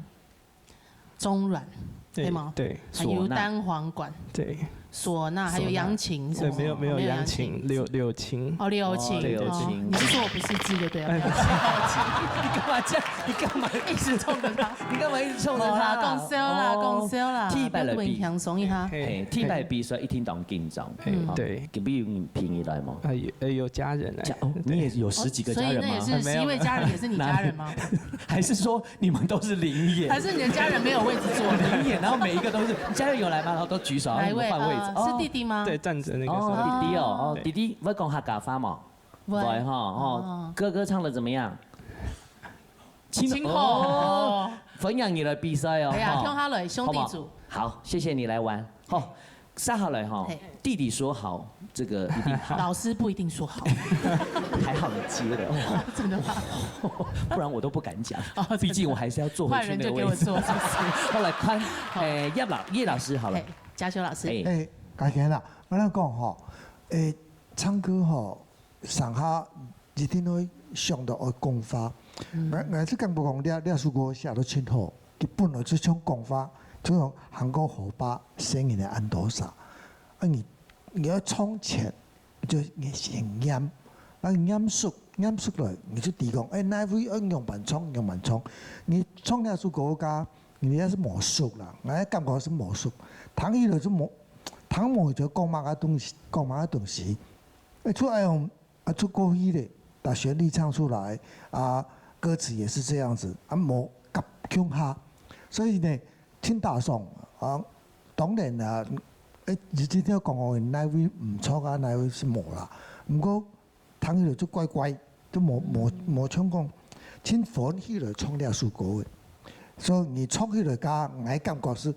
中阮，对，对吗？对。还有单簧管，对。唢呐，还有扬琴，唢呐。对，没有，没有扬琴，没有扬琴。柳，柳琴。哦，柳琴，哦，柳琴。哦，你是说我不识字就对了。哎，没有。你干嘛这样？你干嘛一直冲着他？你干嘛一直冲着他啦？没有啦，讲笑啦，哦，讲笑啦，第一擺个比，不要那么輕鬆一下。嘿，第一擺个比賽一定當緊張。嘿，嗯。对。隔壁有你陪你來嗎？啊，有，呃，有家人来。家，哦，你也有十几个家人吗？哦，所以那也是十一位家人，也是你家人吗？还是说你们都是灵眼？还是你的家人没有位置坐？灵眼，然后每一个都是，家人有来吗？然后都举手，然后你们换位置。哪一位？呃，是弟弟吗？哦。对，站着那个是弟弟。哦，弟弟哦，哦，对。弟弟会讲客家话吗？会。会哈，哦。哦。哥哥唱得怎么样？真好。哦，分享你的比赛哦，哎呀，哈。听好了，兄弟组。好不好？好，谢谢你来玩。好，下好了哈，嘿。弟弟说好，这个一定好。老师不一定说好。还好你接了，哦。真的吗？不然我都不敢讲，哦，真的。毕竟我还是要坐回去那个位置。坏人就给我坐，是不是？好，来看，好。哎，叶老，叶老师好了。嘿，嘉修老师。哎。哎，嘉贤啊，我跟你讲吼，哎，唱歌吼， 上下一定会想到爱讲话。嗯。𠊎，𠊎是感觉讲，这，这首歌写得真好，佢本来就像讲话，就像行过河边，声音的安多少。啊，你，你要唱前，就你先念，啊，念熟，念熟了，你就知讲，哎，哪位要仰般唱，仰般唱。你唱这首歌个，你也是无熟啦，𠊎感觉是无熟，听起来就无，听无就讲么个东西，讲么个东西。 哎，出来用，啊，出过去咧，把旋律唱出来，啊，歌词也是这样子，啊，无合共下。所以呢，真打爽啊，当然啦，哎，你今天讲哦，哪位毋错啊，哪位是无啦。毋过，听起来就怪怪，就无，无，无像讲，真欢喜来唱这首歌个。所以你唱起来，甲，我感觉是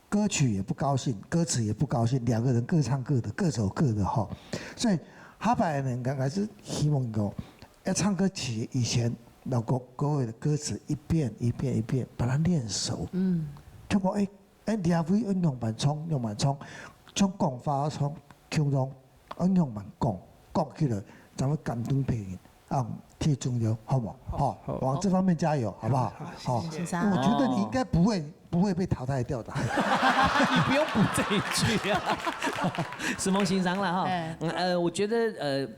歌曲也不高兴，歌词也不高兴，两个人各唱各的，各走各的哈。所以下摆呢，应该是希望讲，要唱歌曲以前，要把歌的歌词一遍一遍一遍把它练熟。嗯。通过，哎，哎，两位要用慢唱，用慢唱，从讲话从口中 恁样慢讲，讲起来，咱们感动别人，啊，最重要，好不好？好，好，往这方面加油，好不好？好，好，谢谢。好，我觉得你应该不会，不会被淘汰掉的。你不用补这一句啊。承蒙先生啦，哈。哎。嗯，呃，我觉得，呃，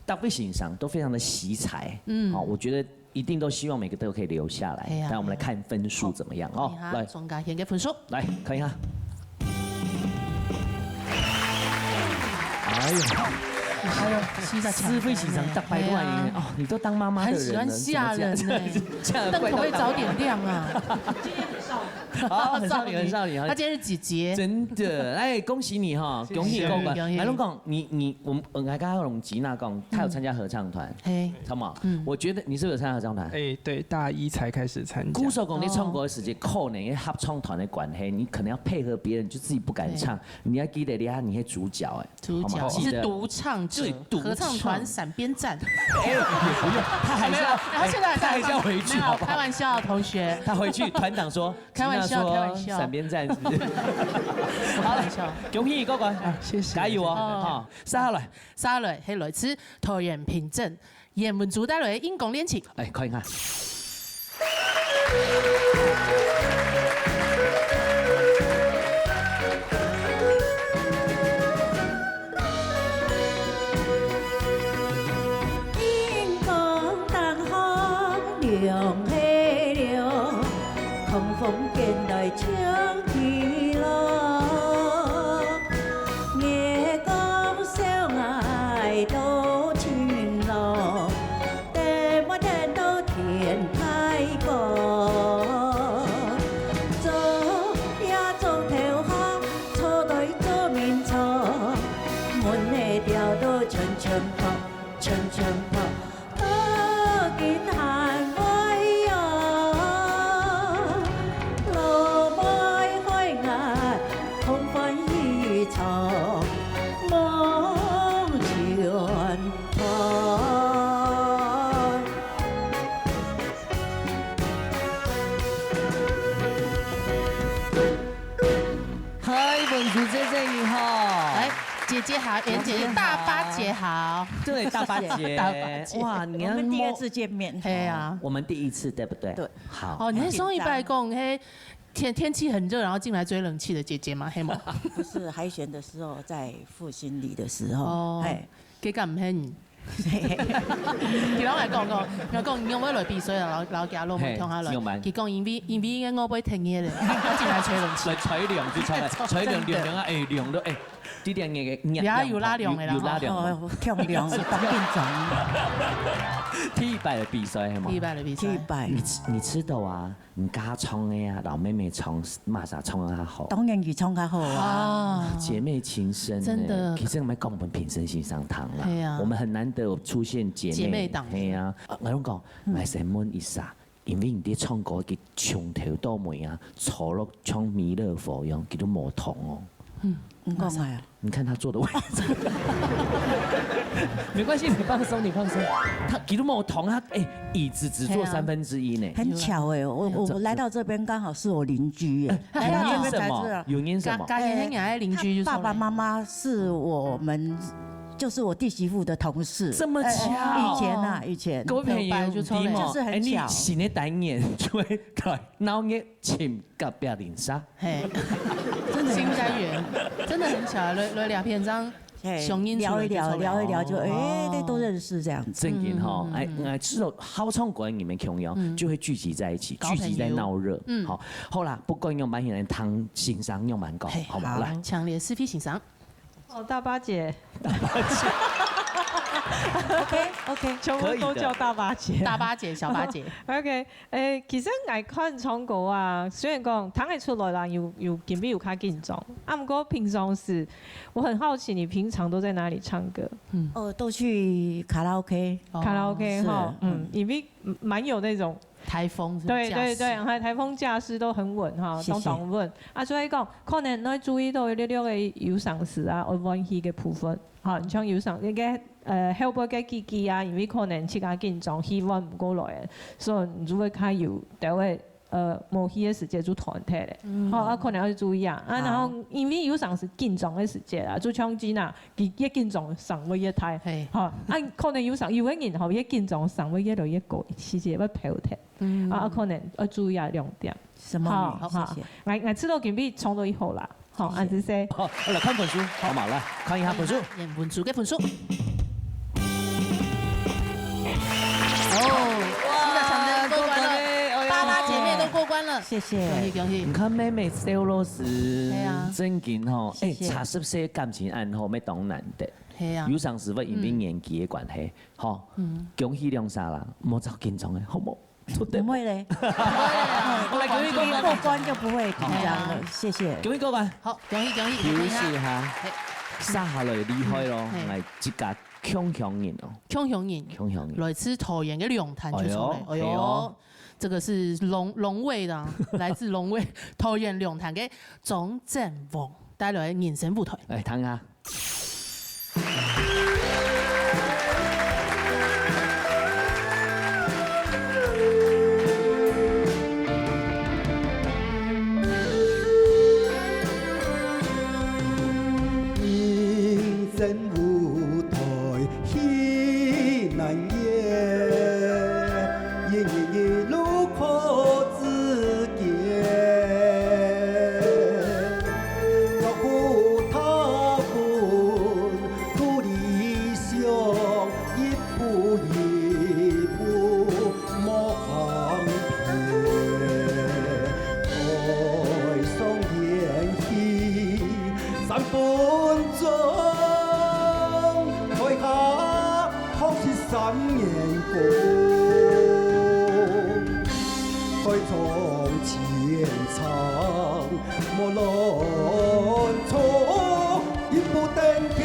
大部分先生都非常的惜才，嗯。好，我觉得一定都希望每个都可以留下来。哎呀，但我们来看分数怎么样哦。哎呀。来。庄家贤个分数。 来，看一下。哎呦，哎呦，思慧先生，大白话音，哎呀。哦，你都当妈妈的人了，很喜欢吓人呢。怎么这样？这样怪到大家。灯可不可以早点亮啊？哦，很少女，很少女啊。她今天是姐姐。真的，哎，恭喜你哈，谢谢。恭喜你过关。恭喜，恭喜。来，龙讲，你，你，我们，我刚刚龙吉娜讲，她有参加合唱团，嗯。嘿。好吗？嗯。我觉得你是不是有参加合唱团？哎，对，大一才开始参加。故所讲你唱歌的时节，可能合唱团的关系，你可能要配合别人，就自己不敢唱。对。 你要记得，你还，你是主角哎，主角，好吗？记得。你是独唱者，对，独唱。合唱团闪边站。哎，也不用，他还是要，没有，他现在还在，他还是要回去，没有，好不好？开玩笑，同学。他回去，团长说，开玩笑，吉娜说，开玩笑。闪边站是不是？好了，开玩笑。恭喜你过关，啊，谢谢。加油哦，哦。哈。接下来，接下来，嘿，来自桃园平镇 严文珠带来的《阴公恋情》。哎，看一下。阮的调都沉沉浮，沉沉浮，到今还袂哦。落尾海岸，空欢喜唱，梦中台。嗨，文竹姐姐你好。哎，姐姐好，姐姐好。大巴姐好。对，大巴姐。大巴姐。哇，你看我们第二次见面。哎呀。我们第一次，对不对？对。好。哦，你看上一拜讲，嘿，天，天气很热，然后进来吹冷气的姐姐嘛，嘿吗？不是，海选的时候在复兴里的时候，哦，哎。这个毋很。 佢摎𠊎講過，𠊎講你仰會來比賽啊，摎，摎佢老妹共下來。嘿，仰般？佢講因為，因為𠊎會忒熱咧，佢進來吹冷氣。來吹涼就出來，吹涼，涼涼啊，哎，涼了，哎，這點熱，熱，也有拉涼的啦，有拉涼嗎？哦，忒涼，當緊張。第一擺的比賽，係嗎？第一擺的比賽。第一擺。你知，你知道啊，你家唱的啊，摎妹妹唱，麼儕唱得較好？當然佢唱較好啊。啊。姐妹情深呢，真的。其實我們講，我們評審先生聽啦，係啊。我們很難得有出現姐妹，姐妹檔。係啊。啊，𠊎講，𠊎先問一下，因為你在唱歌，佢從頭到尾啊，坐落像彌勒佛一樣，佢都無動哦。嗯，你講啊。你看他坐的位置。沒關係，你放鬆，你放鬆。他，佢都無動啊，哎，椅子只坐三分之一呢。很巧哎，我，我來到這邊剛好是我鄰居耶。哎，來到這邊才知道。原因什麼？原因什麼？家，家人係人的鄰居就出來。他爸爸媽媽是我們，就是我弟媳婦的同事。這麼巧。哎，以前啊，以前。各位朋友，就出來。你知無？就是很巧。哎，你新的單元就會在鬧熱尋隔壁鄰舍。嘿。真的很巧。新單元，真的很巧，來，來聊篇章。 嘿，相應出來就出來。聊一聊，聊一聊就，哦。哎，大家都認識這樣子。正經吼，嗯，嗯，哎，嗯。哎，知道好唱歌的人們共樣，嗯。就會聚集在一起，高朋友。聚集在鬧熱。嗯。好，好啦，不管仰般，現在聽先生仰般講，嘿，好嗎？好。來。強烈是非先生。哦，大巴姐。OK，OK。全部都叫大巴姐。可以的。大巴姐、小巴姐。OK， 誒，其實𠊎看唱歌啊，雖然講聽得出來啦，有，有，今晡日有較緊張，啊，毋過平常時，我很好奇你平常都在哪裡唱歌？嗯。哦，都去卡拉OK。卡拉OK哈，是，嗯，因為蠻有那種颱風是吧？對，對，對，架勢。還有颱風架勢都很穩哈，謝謝。當當穩。啊，所以講，可能你注意到一粒粒个有常識啊，愛換氣个部分。哈，你像有常，那個，呃，後背个機器啊，因為可能自家緊張，氣換毋過來，所以你就會較有 就會，呃，無去个時節就斷忒咧。嗯。吼，啊，可能愛注意啊。啊，好。然後因為有常時緊張个時節啊，就像今啊，佢越緊張聲會越大。嘿。吼，啊，可能有常，有个人吼，越緊張聲會越來越高，時節會飄忒。嗯。啊，啊，可能愛注意啊兩點。什麼？好，好，謝謝。好，𠊎，𠊎知道今晡日唱到以後啦。 好，恁仔細。好，來看分數，好嘛，來看一下分數。看一下文竹个分數。哦，哇，真的強烈過關了，過關了，哎呦。八八姐妹都過關了。謝謝。恭喜，恭喜。你看妹妹笑到死，對啊。正經吼，哎，謝謝。差十歲感情恁好，乜當難得。係啊。有常時會因為年紀个關係，吼，嗯。恭喜兩儕啦，莫再緊張个，好無？ 不會咧。我來恭喜過關。過關就不會緊張了，好。謝謝。恭喜過關。好，恭喜，恭喜，休息一下。嘿。接下來厲害咯，嗯，嘿。來一家共鄉人哦。共鄉人。共鄉人。來自桃園个龍潭就出來。哎喲，哎喲，哎喲。這個是龍，龍尾的啊，來自龍尾，桃園龍潭个張振旺帶來人生舞台。哎，聽下。 人生舞台戲难演，一日一路靠自己。 脚步踏稳，圖理想，一步一步莫放撇。台上演戲三分鐘，台下 學習三年功，台上千場莫亂衝，一步登天。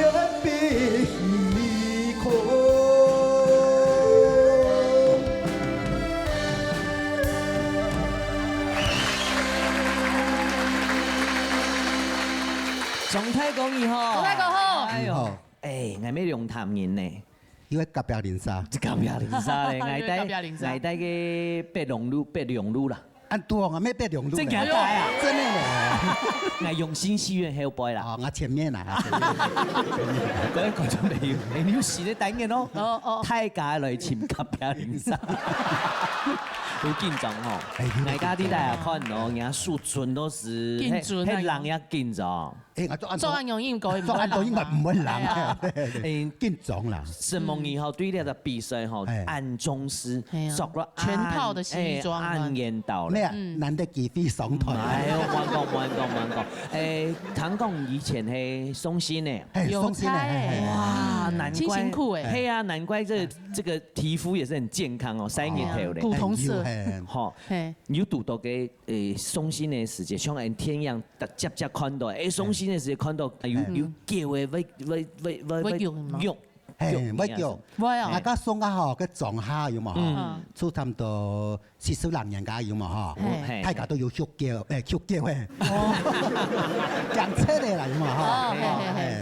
恭喜吼！恭喜恭喜！哎喲，好。哎，𠊎乜龍潭人呢。因為隔壁鄰舍。隔壁鄰舍咧，𠊎戴，隔壁鄰舍。𠊎戴个北龍路，北龍路啦。啊，對哦，𠊎乜北龍路呢。真假的啊？真的呢。𠊎永新戲院後背啦。哦，𠊎前面啦。前面。各位觀眾朋友，哎，你有時間等一下哦。哦，哦。大家來尋隔壁鄰舍。有緊張吼。哎，有緊張。大家在大家看哦，人家樹尊都是，緊張啊。嘿，嘿，人也緊張。 哎，𠊎做恁多，做恁樣應該毋會冷。做恁多應該毋會冷。哎呀。對，對，對。哎，緊張啦。承蒙你吼，對這個比賽吼，哎。恁重視，哎呀。著了恁，全套的西裝啊。哎，恁嚴到咧。沒有，嗯。難得機會上台。哎喲，莫講，莫講，莫講。哎，聽講以前係送信呢。哎，送信呢，有差哎。哎，哎。哇，難怪。真辛苦哎。係啊，難怪這，這個皮膚也是很健康哦，三年頭咧。哎呀，古銅色。哎，有，哎。吼，嘿。有堵到个 誒，送信个時節，像𠊎天陽接接看到，誒，送信个時節看到，有，哎。有狗个，會，會，會，會，會叫嗎？叫，嘿，會叫。會哦。𠊎家送个吼，个莊下有無吼？嗯。就差不多四十零年家有無吼？嘿。嘿。大家都有畜狗，誒，畜狗个。哦。養殖个啦，有無吼？哦，嘿，嘿，嘿。嘿。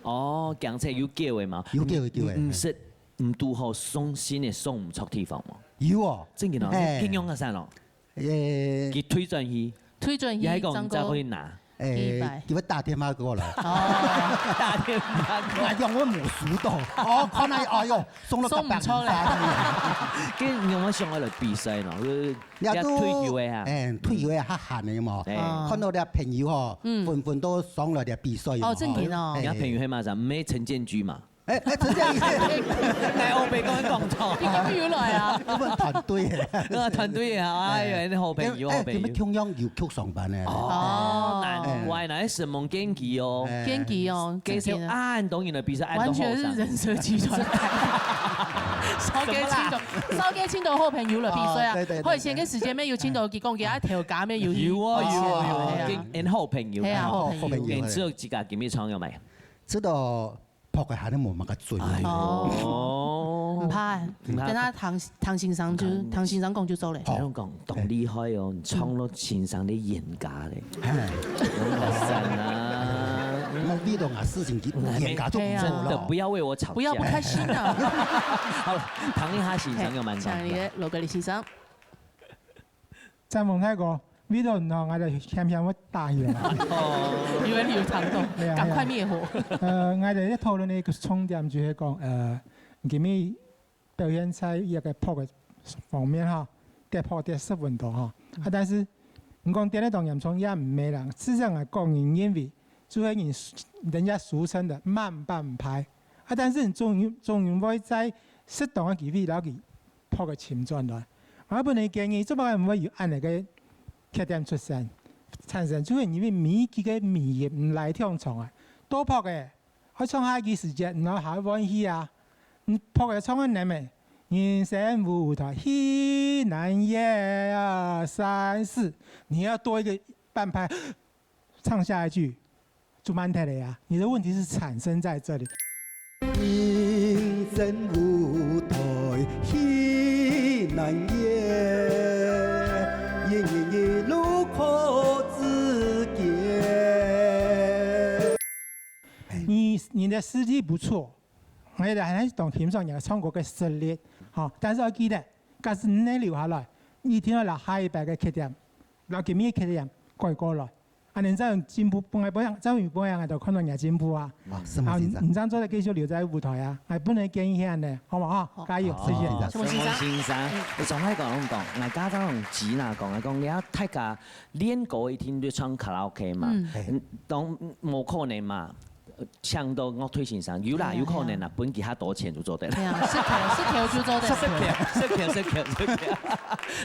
哦，養殖有狗个嘛？有狗个，狗个。毋，毋識，毋堵好送信个送毋著地方無？有哦。真个哦，嘿。你平常个啥咯？ 誒，佢退轉去，退轉去，也係講你再過去拿。誒，佢會打電話過來。哦。打電話過來。哎呀，𠊎無收到。哦，看來，哎喲，送了，送毋出來。該你有無想要來比賽呢？就是也都，要退休个哈。誒，退休个較閒个嘛。誒。哦。看到這朋友吼，嗯。紛紛都上來這比賽嘛，哦，真个哦。吼。誒。你朋友係麼人？毋係陳建居嘛？ 誒，誒，陳建宇。來，我袂講講錯。你今日有來啊？我們團隊个。啊，團隊个，哎喲，好朋友，誒，好朋友。誒，你們共樣有去上班个。哦，哦。難怪，哎。那是蒙建基哦。哎。建基哦，介紹恁多人來比賽，恁多後生。完全是人蛇集團。紹介請到，紹介請到好朋友來比賽啊。哦，對，對，對，好，以前个時間沒有請到，佢講佢愛投稿，沒有去。有啊，有啊，有啊，哎呀。跟，跟好朋友。哎呀，好朋友。好朋友。你知道自家今日唱要咩？知道 拍个還係無麼个準。哎喲。哦。毋怕，毋怕。跟他唐，唐先生就，嗯。唐先生講就做了。好。這樣講，當厲害哦，你唱到先生个演歌咧。哎。有麼个聲啊？那味道啊，事情就演歌就毋做了。真的，不要為我吵架。不要不開心啊。好了，唐一哈先生有蠻高興。哎，請你个羅格里先生。 張峰大哥，為了你哦，𠊎就險險會打起來。哦，以為你有聽到，對啊，趕快滅火。對啊。呃，𠊎兜討論个一個重點就係講，呃，今日表現在一個拍个方面哈，跌拍跌十分多哈。啊，但是你講跌得當嚴重也毋係啦，事實上啊，個人認為，就係人，人家俗稱的慢半拍。啊，但是你總有，總有會在適當个機會，然後佢拍个尋轉來。 𠊎本來建議，做麼个毋會有恁樣个缺點出現，產生？就係因為每一句个尾音毋拉長長啊，多拍个，愛唱下一句時節，然後還換氣啊。你拍个唱个難咩？人生舞台，戲難演，二三四，你要多一個半拍，唱下一句， 就慢忒了呀。你的問題是產生在這裡。人生舞台戲難演，人人一路靠自己。你，你的實力不錯，我也很當欣賞你唱歌个實力，好，但是要記得，假使你能留下來，一定要拿下一擺个缺點，拿今日个缺點改過來。 恁樣正有進步，本來不一樣，正有不一樣个，就看到人家進步啊。啊，承蒙先生。啊，你，你正做得繼續留在舞台啊，哎，本來建議恁樣，好不好？好。加油，好，謝謝。承蒙先生。承蒙先生，嗯。你上海講講，𠊎家長同吉娜講，𠊎講，你看大家練歌一定都唱卡拉OK嘛，嗯。嗯，當，無可能嘛，請到樂隊先生，有啦，哎呀，有可能啦，哎呀。分佢較多錢就做得了。哎呀，是條，是條就做得了。是條，是條，是條，是條。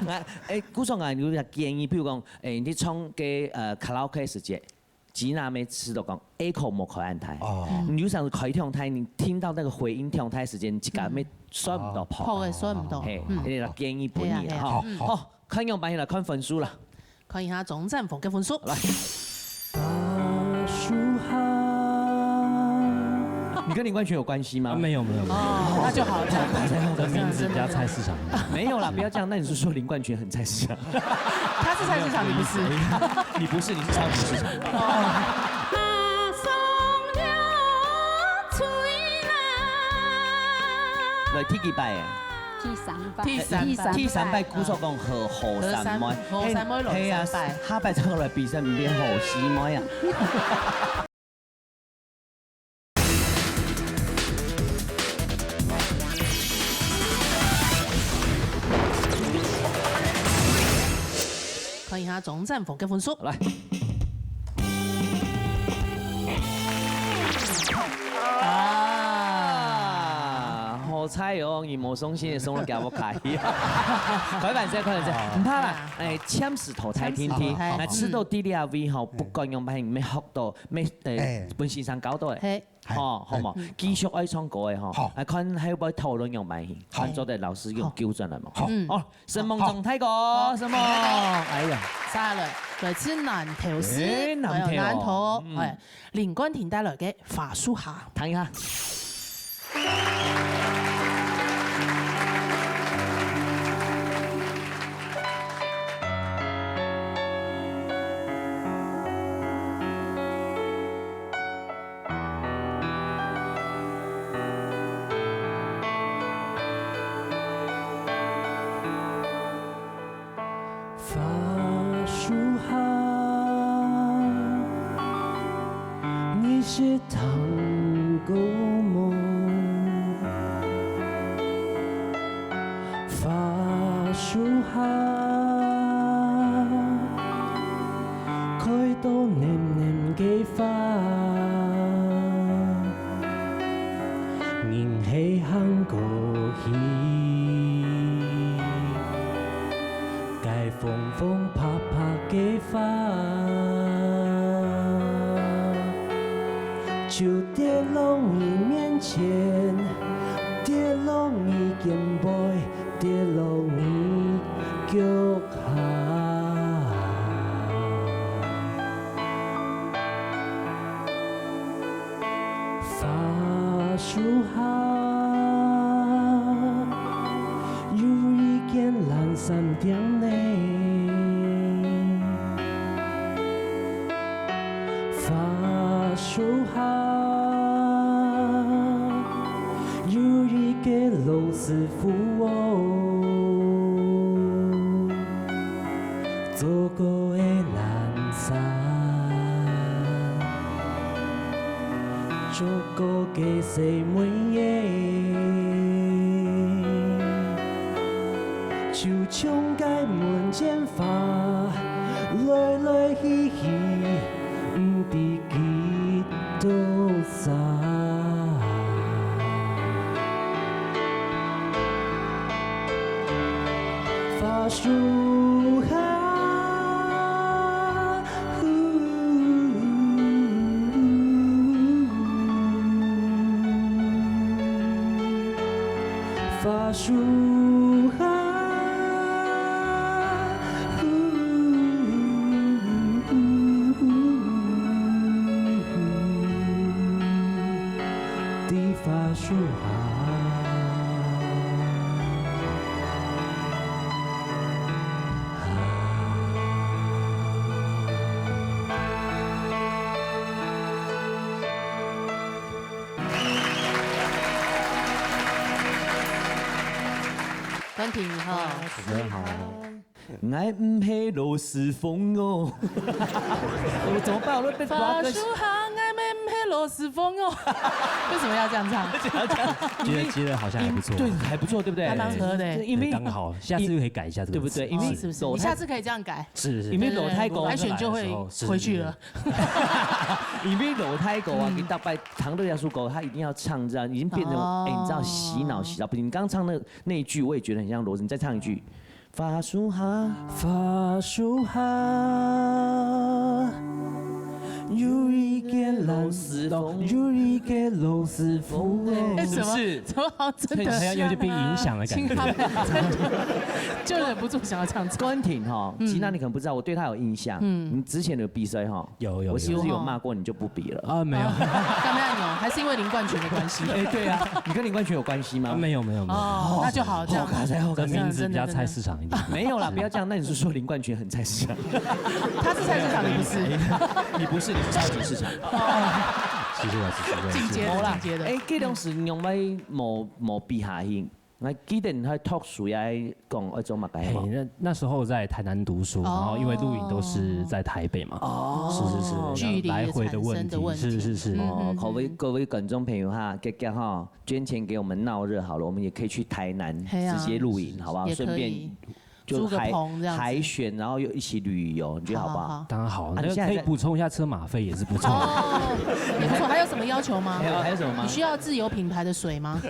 𠊎，哎，故所𠊎有一個建議，比如講， 誒，你唱个，呃，卡拉OK時節，吉娜妹試著講，echo莫開恁大。哦。你有時候開忒大，你聽到那個回音忒大時間，你自家妹選毋到譜。譜个選毋到。嘿，嗯。你來建議分你啦，係啊，係啊，吼。嗯。好，看樣板來看分數啦。看一下鍾占峰个分數。來。 你跟林冠全有關係嗎？啊，沒有，沒有，沒有。哦，那就好，這樣。跟名字比較菜市場。沒有啦，不要這樣。那你是說林冠全很菜市場？他是菜市場，你不是。你不是，你是超級市場。哦。來第幾擺啊？第三擺。第三擺。第三擺，故所講後，後生妹。後生，後生妹來，係啊，三擺。下擺再過來比賽，毋變後生妹啊。看一下鍾占峰个分數。來。啊，好彩哦，你無送信，送到佢屋下去。開玩笑，開玩笑，毋怕啦。哎，暫時淘汰定定，暫時淘汰。來，試著在這位吼，不管樣般，你愛學到，愛，哎，分先生教到个。係。 吼，好無？繼續愛唱歌个吼，好。來看還有無討論樣般形，好。看做得老師有糾正來無？好。哦，承蒙鍾大哥，承蒙。哎呀，下來，來自南投市，哎，南投哦，哎，有南投，嗯。哎，林冠廷帶來个《花樹下》。聽一下。花樹下，你識聽過無？花樹下，開到淰淰个花，人係行過去，該紅紅白白个花，就跌落你面前，跌落你肩背， 跌落你腳下。花樹下，有一間冷衫店呢。花樹下，有一個老師 傅哦，做過个冷衫，做過个細妹仔，就像該門前花，來來去去，毋知幾 多謝。花樹下，花樹下。 的花樹下。冠廷好。主持人好。 𠊎毋係老師傅哦。我怎麼辦？我都被抓个。花樹下，𠊎乜毋係老師傅哦。為什麼要這樣唱？覺得，覺得好像還不錯。對，還不錯，對不對？還蠻合的。因為對，剛好，下次又可以改一下這個詞。對不對？因為哦，是不是？你下次可以這樣改。是，是，是。因為老太公，對，對，對，完全就會回去了。是，是，是。因為老太公啊，嗯。佢大概唱到這首歌，他一定要唱這樣，已經變成，哦。哎，你知道洗腦洗到不行。你剛剛唱那，那一句，我也覺得很像羅文。你再唱一句。 花樹下，花樹下，有一個老師傅，有一個老師傅哦。哎，怎麼，是不是？怎麼好像真的？很像有點被影響的感覺。聽他們，就忍不住想要唱。冠廷哈，嗯。其實你可能不知道，我對他有印象。嗯。你之前有比賽哈，有，有，我是不是有罵過你就不比了？有。啊，沒有。啊，幹嘛要扭？還是因為林冠全的關係？哎，對啊，你跟林冠全有關係嗎？啊，沒有，沒有，沒有。哦，那就好，這樣。好，好，好，這樣真的，名字比較菜市場一點。真的。沒有啦，不要這樣。那你是說林冠全很菜市場？他是菜市場，你不是。你不是，你是超級市場。哦。謝謝老師，謝謝老師。進階的，無啦，進階的。欸，該當時仰會無，無比下去？𠊎記得你還讀書也講愛做麼个，係無？嘿，那，那時候在台南讀書，哦。然後因為錄影都是在台北嘛。哦。是，是，是，距離的產生的問題。來回的問題，是，是，是。嗯，哦，嗯，各位，嗯。各位觀眾朋友哈，遽遽哈，捐錢給我們鬧熱好了，我們也可以去台南，嘿啊。直接錄影，好不好？也可以。順便 就海，租個棚這樣子。海選，然後又一起旅遊，你覺得好不好？好，好，好。當然好，啊，你現在在，那個可以補充一下車馬費也是不錯。哦，也不錯。還有什麼要求嗎？還有，還有什麼嗎？你需要自有品牌的水嗎？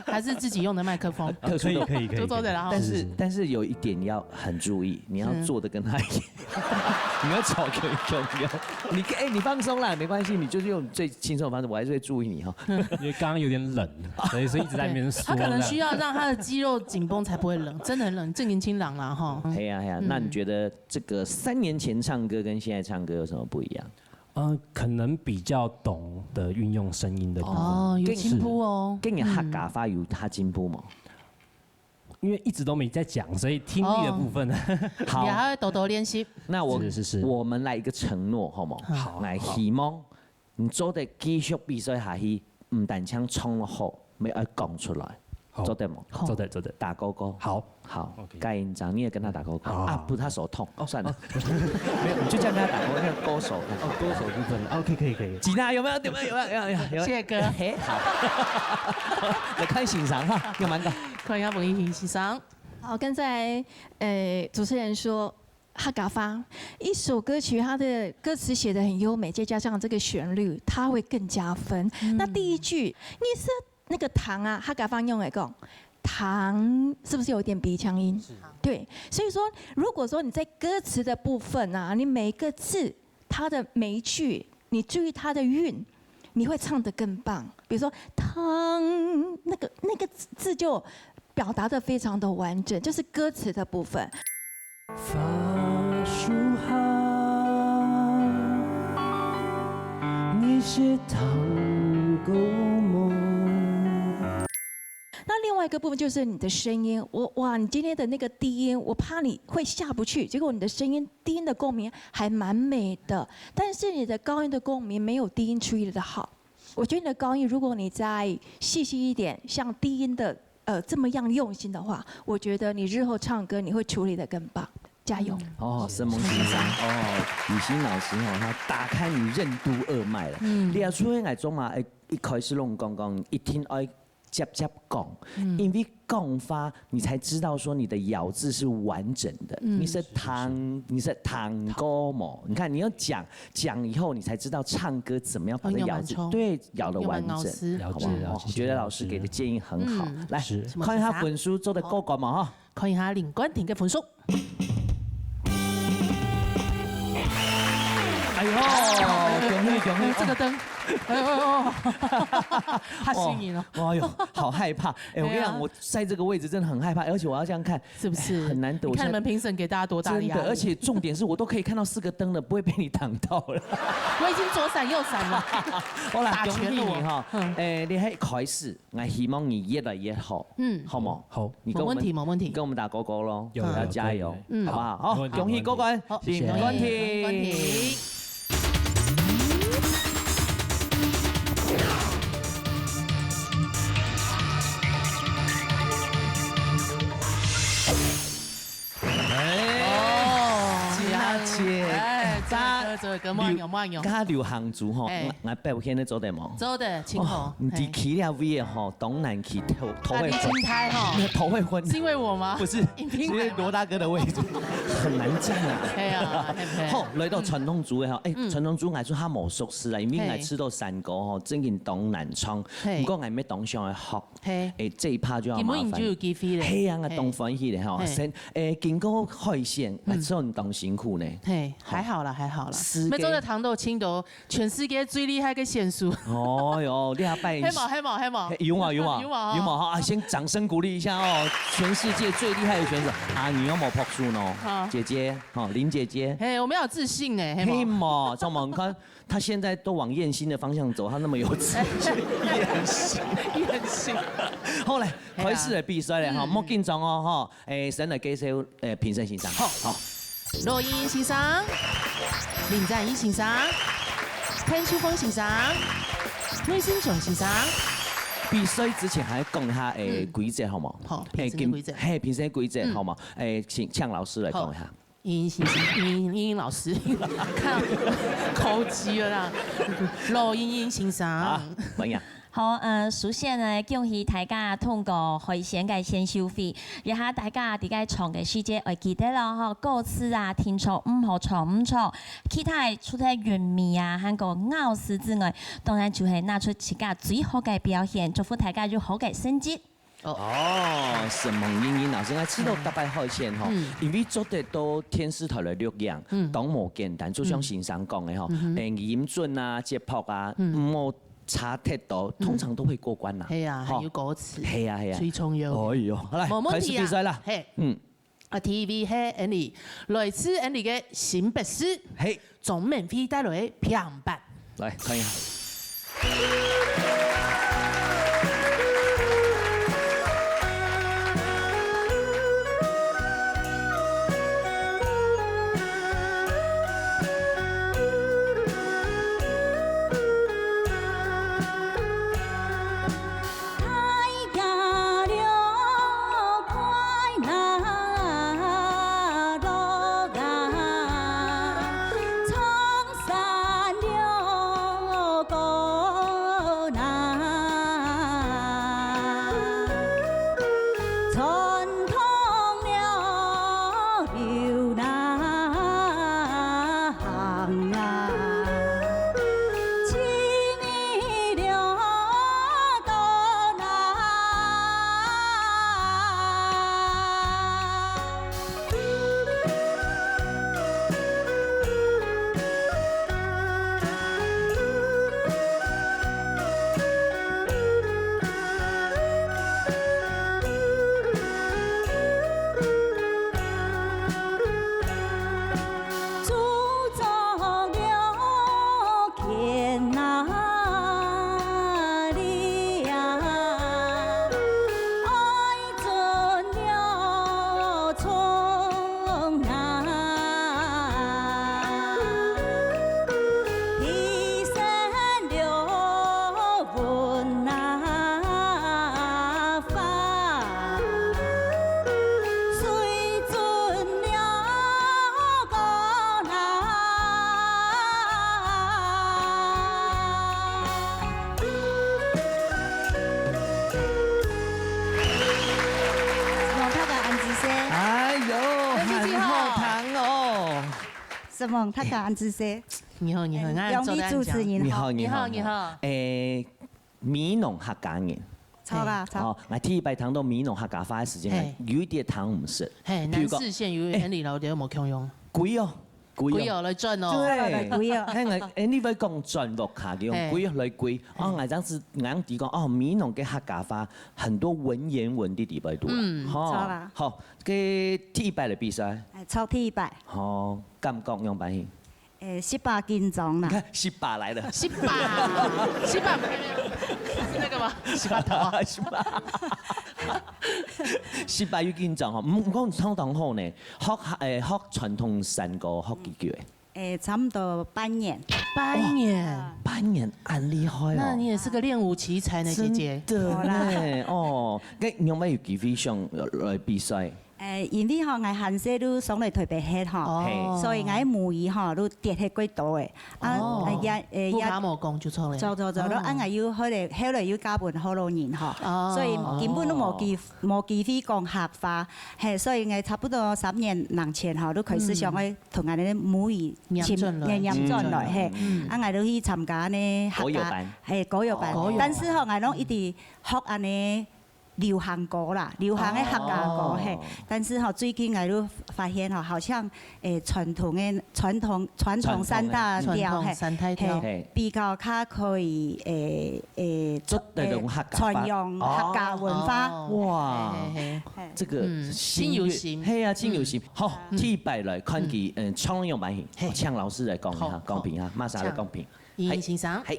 還是自己用的麥克風？特殊的。可以，可以，可以，就坐著了哈。但是，是，是。但是有一點要很注意，你要坐得跟他一樣。是。你要吵，可以，可以，可以。你，欸，你放鬆啦，沒關係，你就是用最輕鬆的方式，我還是會注意你哈。因為剛剛有點冷，所以，所以一直在那邊縮。對，他可能需要讓他的肌肉緊繃才不會冷，真的很冷，正經清冷啦哈。嘿呀，嘿呀，嗯。那你覺得這個三年前唱歌跟現在唱歌有什麼不一樣？呃，可能比較懂得運用聲音的部分。哦，有進步哦。是。今年客家話有較進步嗎？嗯。因為一直都沒在講，所以聽力的部分。哦。好。你還要多多練習。那我，是，是，是。我們來一個承諾，好嗎？好。來，好。希望 你做得繼續比賽下去，毋單淨唱好，乜愛講出來，好。做得無？好。做得，做得。打勾勾。好。好，OK。蓋緊張，你也跟他打勾勾。好，好，啊，好。不，他手痛。哦，算了。哦。沒有，你就這樣跟他打勾勾，那個勾手。哦，勾手部分。OK，可以，可以。吉娜有沒有？有沒有？有沒有？有沒有？有沒有？謝謝哥。嘿，好。來看欣賞哈，有蠻高。看一下文藝欣賞。好，剛才，呃，主持人說， 客家話，一首歌曲它的歌詞寫得很優美，再加上這個旋律，它會更加分。嗯。那第一句，你是那個糖啊，客家話用來講，糖是不是有一點鼻腔音？是。對，所以說，如果說你在歌詞的部分啊，你每一個字，它的每一句，你注意它的韻，你會唱得更棒。比如說糖，那個，那個字就表達得非常的完整，就是歌詞的部分。 花樹下，你是糖果無？那另外一個部分就是你的聲音，我，哇，你今天的那個低音，我怕你會下不去，結果你的聲音低音的共鳴還蠻美的，但是你的高音的共鳴沒有低音處理得好。我覺得你的高音，如果你再細細一點，像低音的，呃，這麼樣用心的話，我覺得你日後唱歌你會處理得更棒。 加油。嗯。哦，沈夢先生，哦，雨欣老師哦，他打開你任督二脈了。嗯。你啊，所以𠊎做嘛，哎，一開始攏講講，一定愛直接講，嗯。因為講話，你才知道說你的咬字是完整的。嗯。你是糖，你是糖果無？你看，你要講，講以後，你才知道唱歌怎麼樣把它咬字，哦，用蠻粗。對，咬得完整。用蠻咬字。好不好？了解，了解，哦，我覺得老師給的建議很好。嗯。來，是。看一下分數做得過關嘛，哈。 看一下林冠廷个分數。哎喲，恭喜恭喜！這個燈，哎呦哎呦，嚇死人了。哦，哎喲，好害怕！哎，我跟你講，對啊。我在這個位置真的很害怕，而且我要這樣看，是不是？哎，很難得，你看你們評審給大家多大的壓力。我現在真的，而且重點是我都可以看到四個燈了，不會被你擋到了。我已經左閃右閃了，好啦，打拳了我。恭喜你哈！嗯。哎，你還開始， 𠊎希望你越來越好，嗯。好無？好。你跟我們，沒問題，沒問題。你跟我們打勾勾咯，有，有，要加油，可以，可以。嗯。好不好？好，沒問題，恭喜過關，沒問題。好，恭喜，恭喜。林冠廷。哎，哦，金娜姐，哎，這位哥，這位哥，慢用，慢用。流，較流行族吼，哎。𠊎，𠊎表現得做得無？做得，辛苦。哦，你嘿。佇企業位的吼，當難去討，討會分。啊，你心態吼。討會分。是因為我嗎？不是，因為是因為羅大哥的位置很難佔啊。哎呀，嘿，嘿。好，來到傳統組的吼，哎，嗯。傳統組𠊎就較無熟識啦，因為𠊎知道山歌吼，真經當難唱。嘿。不過𠊎也當想要學。 嘿。哎，這一趴就要麻煩。今晡日就有機會咧。嘿啊，嘿。當歡喜咧吼。嘿。先，哎，經過海選，嗯。哎，真當辛苦呢。嘿，吼。還好啦，還好啦。四個。乜做得談到青島，全世界最厲害个選手。哦喲，厲害。嘿嘛，嘿嘛，嘿嘛。嘿，有嘛，有嘛，有嘛，哈。有嘛，哈，啊，先掌聲鼓勵一下哦，全世界最厲害的選手。啊，你有沒有拍手呢？啊。姐姐，哦，林姐姐。嘿，我們要有自信呢，嘿嘛。嘿嘛，怎麼你看， 他現在都往豔星的方向走，他那麼有自信。豔星。豔星。好，來，嘿啊。開始來比賽了哈，嗯。莫緊張哦哈。哎，先來介紹，哎，評審先生。好。好。羅英先生、林展一先生、潘秋峰先生、魏新雄先生。比賽之前還講一下，誒，嗯。規則好無？好，誒，評審的規則。今，嘿，評審的規則，嗯。好無？誒，請，請老師來講一下。好。英英先生，英英，英英老師，看，口急了啦。羅英英先生。好，歡迎。好，呃，首先呢，恭喜大家通過海選个選手會。這下大家在該唱个時節，愛記得咯，吼，歌詞啊，聽唱毋好唱毋唱。其他个除了韻味啊，還有咬字之外，當然就係拿出自家最好个表現，祝福大家有好个成績。哦，承蒙英英老師，𠊎知道逐擺海選吼，嗯。因為做得到電視台來錄影，嗯。當無簡單，就像先生講个吼，嗯哼。誒，音準啊、節拍啊，嗯。毋好差忒多，嗯。通常都會過關啦。係啊，吼。還有歌詞。係啊，係啊。最重要。哎喲，好，來，無問題啊。開始比賽啦。嘿。嗯。 啊，第一位係𫣆俚，來自𫣆俚个新北市，嘿。鍾明輝帶來个平板。來，看一下。承蒙大家恁仔細。哎喲，很好聽哦。承蒙大家恁仔細。你好，你好，哎，兩位主持人好。你好，你好，你好。誒，美濃客家人。著啊，著。哦，𠊎第一擺聽到美濃客家話个時間，嘿。有一點聽毋識。嘿，譬如講，南四縣有，哎，𫣆俚摎佢無共樣。貴哦。 貴哦。貴哦，來轉哦。對。來貴哦。嘿，𠊎，誒，你會講轉屋下，佢用嘿。貴哦，來貴。哦，嘿。𠊎當時，𠊎知講，哦，美濃个客家話，很多文言文在裡背肚啦。嗯。吼。著啦。好，該第一擺个比賽。哎，著第一擺。吼，感覺樣般形？誒，十八緊張啦。你看，十八來了。十八，十八，是那個嗎？十八頭啊。十八。十八有緊張吼，毋，毋過唱當好呢。學，誒，學傳統山歌學幾久誒？ 誒，差不多半年。半年。半年，恁厲害哦。那你也是個練武奇才呢，姐姐。真的呢，好啦。哦，該你有沒有機會想來比賽？誒，因為吼，𠊎還細就上來台北歇吼，哦。嘿。所以𠊎母語吼，就跌忒幾多誒。啊，哦。誒，也，誒，也，不怕無講就著了。著，著，著，哦。啊，𠊎又後來，後來又嫁分學老人吼，哦。所以根本都無機，無機會講客話，嘿，所以𠊎差不多三年零前吼，就開始想愛 同𠊎个母語尋，念轉來。念，念轉來，嘿。嗯。啊，𠊎就去參加呢客家，歌謠班。嘿，歌謠班。哦。歌謠班。但是吼，𠊎攏一直學恁呢流行歌啦，流行个客家歌，哦。嘿。但是吼，最近𠊎就發現吼，好像，誒，傳統个，傳統，傳統三大調，傳統三大調。嘿，嘿。比較較可以，誒，誒，做得用客家話。誒，傳揚客家文化。哦。哇。嘿，嘿，嘿。 嘿。這個嗯，心有，真有心。嘿啊，真有心。嗯。好，嗯。第一擺來看佢，嗯。嗯，唱樣般形。嘿。請老師來講一下，好，講評一下，好。馬上來講評。請。英英先生。嘿。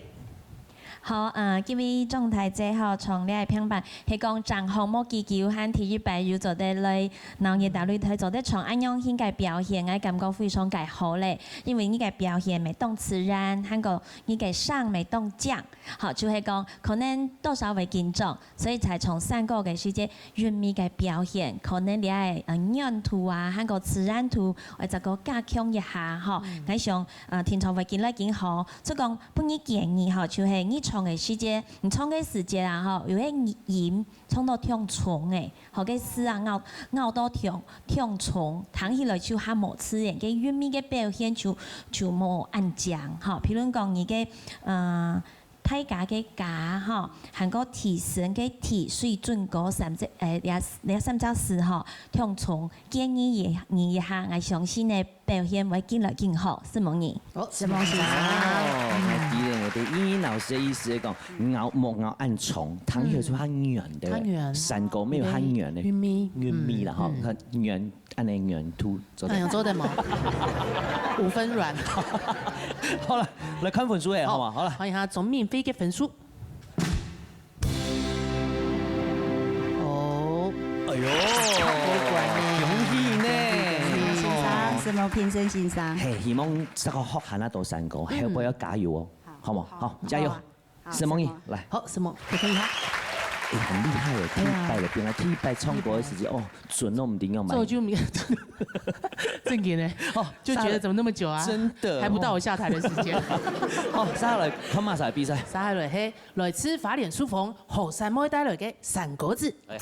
好，呃，各位總大姐吼，唱這个評判，係講正好無幾久，還第一擺又做得來鬧熱大擂台，做得唱恁樣型个表現，𠊎感覺非常个好咧。因為你个表現乜當自然，還過你个聲乜當靚，好，就係講可能多少會緊張，所以在唱山歌个時節，韻味个表現，可能這个，呃，軟度啊，還過自然度，會再過加強一下吼。𠊎想，呃，聽眾會緊來緊好。 就講分你建議吼，就係你唱个時節，你唱个時節啊吼，有个音唱到忒重个，吼，該字啊咬，咬到忒，忒重，聽起來就較無自然，該韻味个表現就，就無恁靚吼。譬如講你个，呃，大家个家吼，還過提升个提水準高三隻，呃，這，這三隻字吼，忒重，建議你，你一下，𠊎相信呢， 表現會緊來緊好，承蒙你。好，承蒙先生。哦，那既然我對英英老師的意思來講，咬，莫咬恁重，聽起來就較軟的，較軟。山歌沒有較軟的。韻味。韻味啦，吼，嗯。較軟，恁樣軟度做得。哎呀，做得嘛。五分軟。好了，來看分數誒，好嘛，好了。歡迎下鍾明輝个分數。 哦，哎喲，過關呢。恭喜呢。承蒙先生，承蒙評審先生。嘿，希望這個學下那多山歌，後背要加油哦，好無？好，加油。承蒙你，來。好，承蒙，我看一下。哎，很厲害耶，第一擺了，本來第一擺唱歌的時間，哦，準到毋知樣嘛。這就沒有，正經的，哦，就覺得怎麼那麼久啊？真的，還不到我下台的時間。哦，接下來看麼儕比賽？接下來，嘿， 來自花蓮壽豐，何山妹帶來个山歌子。哎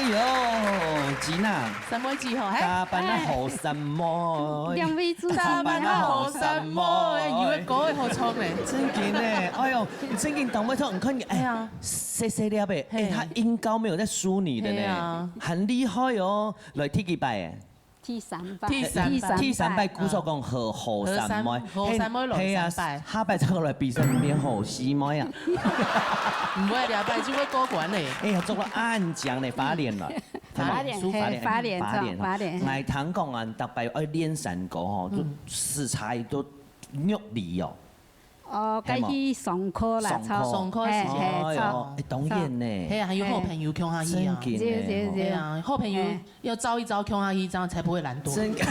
喲，吉娜，三妹子吼，嘿。打扮啊好三妹。兩位主持人好。打扮啊好三妹。哎，以為歌會好唱呢。正經呢，哎喲，正經當會唱，你看你，哎，哎呀。細細粒的，哎，嘿。他音高沒有在輸你的呢，哎呀。很厲害哦。來，第幾擺誒？ 第三擺。第三擺。第三擺，故所講好，好三妹。好三，好三妹，嘿，老三擺。嘿啊，下擺再過來比賽，你變好四妹啊。毋會，兩擺就會過關咧。哎呀，做到恁靚咧，花蓮了。花蓮，嘿，花蓮，花蓮，花蓮，吼。花蓮。𠊎聽講啊，逐擺愛練山歌吼，就時差都約你哦。 哦，係無？該去上課啦，上課。上課時間。嘿，嘿，哎喲，哎，當然呢。係啊，還有好朋友共下去啊。正經呢，對，對，對。係啊，好朋友要招一招共下去，這樣才不會懶惰。真的。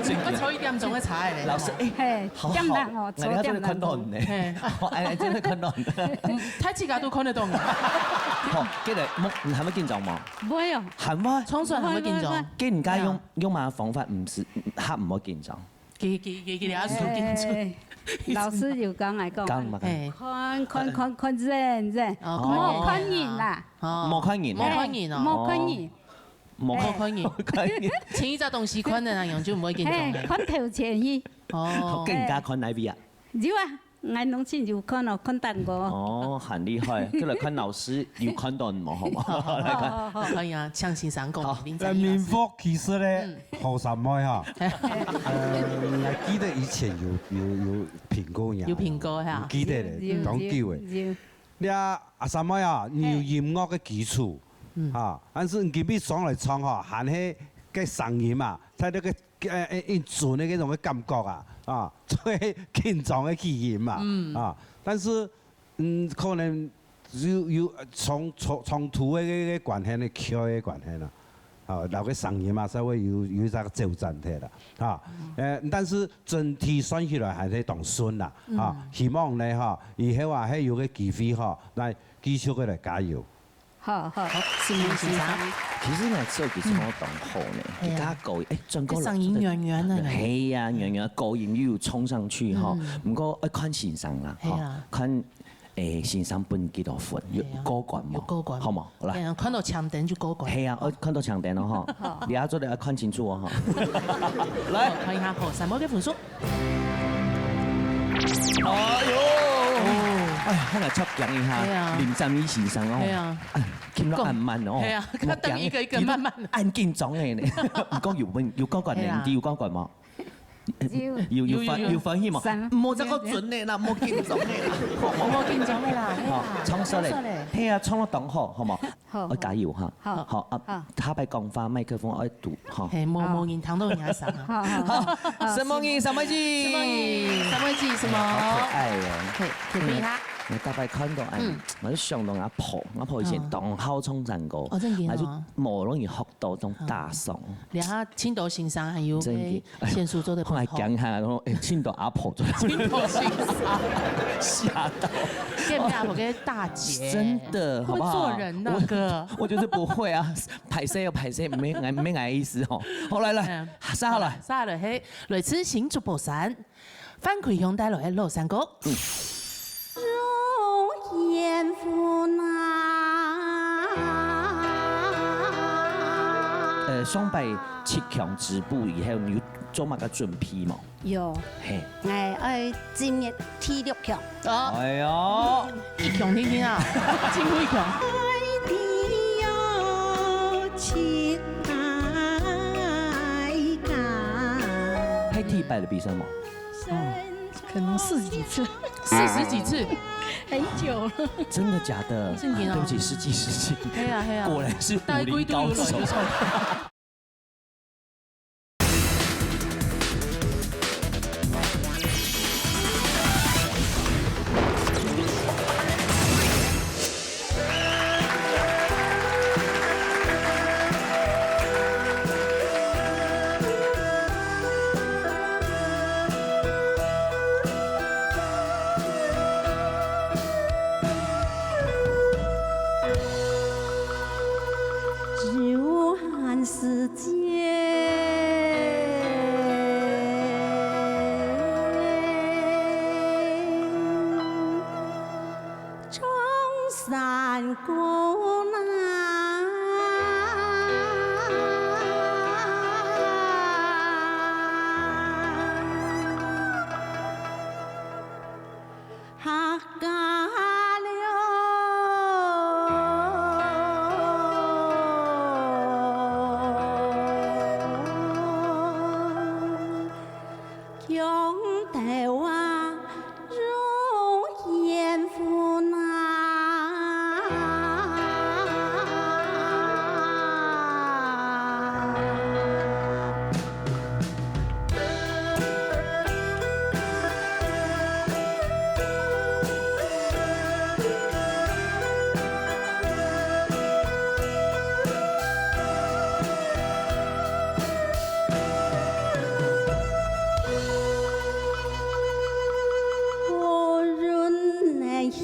真的。要抽一點鐘的茶欸。老師，哎，嘿，好好，點人哦，𠊎等下真的看到你呢。抽點人哦。嘿。哦，哎，哎，真的看到你。嗯，大自家都看得到你。好，記得，莫，你還會緊張嗎？不會哦。還會？唱出來還會緊張？不會，不會，不會。跟人家用，哎呀。用麼个方法，毋係，較毋會緊張？ 佢，佢，佢，佢這下手緊張。欸，老師有講來講，講麼个？嘿。看，看，看，看人，人，哦，莫看人啦。哦。莫看人。莫看人哦。莫看人。莫看，莫看人。莫看人。請一隻東西看的那樣就毋會緊張了。嘿，看頭前去。哦。更加看哪位啊？有啊。𠊎攏盡有看哦，看到過。哦，很厲害，過來看老師有看到無，好無？來看。好，好，好。可以啊，請先生講，好。林正義老師。呃，民福其實呢，嗯。好三妹哈，呃，𠊎記得以前有，有，有評過呀。有評過哈。記得咧，有，有，當久誒。有，有。你啊，阿三妹啊，你有音樂个基礎，嗯。啊，但是你今日上來唱吼，還係个聲音啊，在那個，呃，呃，一準的那種的感覺啊，啊，最緊張的氣音嘛，嗯。啊，但是，嗯，可能有，有，呃，衝，衝，衝突的那個關係呢，曲的關係呢，啊，然後个聲音嘛，稍微有，有一個挑戰的啦，啊，嗯。呃，但是整體算起來還是當順啦，啊，嗯。希望呢，哈，以後啊，還有個機會哈，來繼續个來加油。 好，好。好，承蒙先生。其實呢，做佢唱到當好呢，嗯。佢个高音，哎，轉過來。佢聲音軟軟个呢。係啊，軟軟，高音又衝上去哈。嗯。毋過愛看先生啦，係啊。哈，看，哎，先生分幾多分，有過關無？係啊。有過關無？好無？來。哎呀，看到青燈就過關。係啊，愛看到青燈哦，哈。好。你愛做得愛看清楚哦，哈。來。好，看一下，好，三妹个分數。 哎喲，哦。哎，還來插講一下，係啊。林正義先生哦，係啊。哎，聽到恁慢哦，係啊，佢等一個一個慢慢。佢都恁緊張个呢。有講有問，有講過呢，係啊。你有講過無？有。有，有歡，有有，有。有歡喜無？三。莫再講準个啦，莫緊張个啦。莫緊張个啦，係啊。好，唱出來。唱出來。係啊，唱到當好，好無？ 好，愛加油哈。好。好，啊，好。下擺講話麥克風愛堵，哈。係，無，好。無人聽到人家聲啊。好，好，好。好，承蒙你，三妹姊。承蒙你，三妹姊，承蒙。好可愛哦。係，謝謝你哈。嗯，𠊎大概看到，哎，嗯。𠊎就想到阿婆，阿婆以前當好唱山歌，哦，真的哦。𠊎就無容易學到這種大聲。然後青島先生還有真的。 先生做得毋好。後來講下，然後，哎，青島阿婆做得。青島先生。嚇到。變成阿婆个大姐。真的，好不好？會做人那個。我，我就是不會啊，歹勢又歹勢，沒，沒，沒意思吼。好，來，來，嗯。續下來。續下來，係，來自新竹寶山，范魁雄帶來个老山歌。嗯。 呃，上擺七強止步以後，你有做麼个準備無？有。係。𠊎愛進入第六強。哦。哎喲。一強定定啊，進入一強。係第一擺个比賽無？哦，可能四十幾次。四十幾次。很久了。真的假的？正經哦。對不起，失敬，失敬。係啊，係啊。果然是武林高手。大家都有來有去。